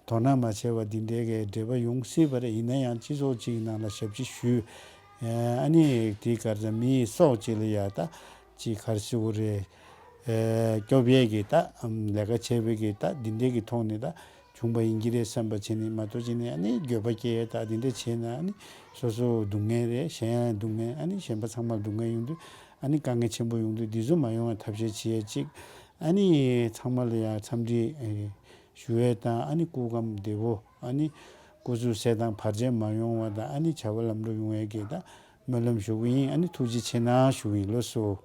དོ་སྣང་མ་བྱས་པ་འདི་འདྲའི་གི་འབྲེལ་བ་ཡོང་སྲིད་པ་རེད། ཡིན་ན་ཡང་སྤྱི་ཚོགས་གཅིག་གི་ནང་ལ་ཞབས་ཕྱི་ཞུས། ཨ་ནི་དེ་ག་རེ་ཟེར་མིའི་སྲོག་གཅིག་ལ་ཡ་ད་ཅིག་ག་རེ་ཟེར་དགོས་རེད། སྐྱོབ་ཡས་ཀྱི་ད་ལས་ཀ་བྱས་པའི་གི་ད་འདི་འདྲའི་གི་ཐོག་ནས་ད་བྱུང་པ་ཡིན་གྱི་རེད་བསམ་པ་བྱས་ནས་མ་གཏོགས་བྱས་ནས་ཨ་ནི་འགྱོད་པ་སྐྱེ་ཡས་ད་འདི་འདྲ་བྱས་ན་ཨ་ནི་སོ་སོ་སྡུག་བསྔལ་རེད། གཞན་ཡང་སྡུག་བསྔལ། ཨ་ནི་གཞན་པ་ཚང་མར་སྡུག་བསྔལ་ཡོང་དུས་ཨ་ནི་དཀའ་ངལ་ཆེན་པོ་ཡོང་དུས་འདི་ཚོ་མ་ཡོང་བའི་ཐབས་ཤེས་བྱེད་ཡས་གཅིག་ཨ་ནི་ཚང་མ་ལ་ཡང་འཚམས་འདྲི་ཞུ་ཡས་དང་ཨ་ནི་སྐུ་ཁམས་བདེ་པོ། ཨ་ནི་སྐུ་གཟུགས་གསལ་ཐང་བར་ཆད་མ་ཡོང་བ་དང་ཨ་ནི་བྱ་བ་ལམ་འགྲོ་ཡོང་ཡས་ཀྱི་ད་སྨོན་ལམ་ཞུ་གི་ཡིན། ཨ་ནི་ཐུགས་རྗེ་ཆེ་གནང་ཞུ་གི་ཡིན། ལགས་སོ།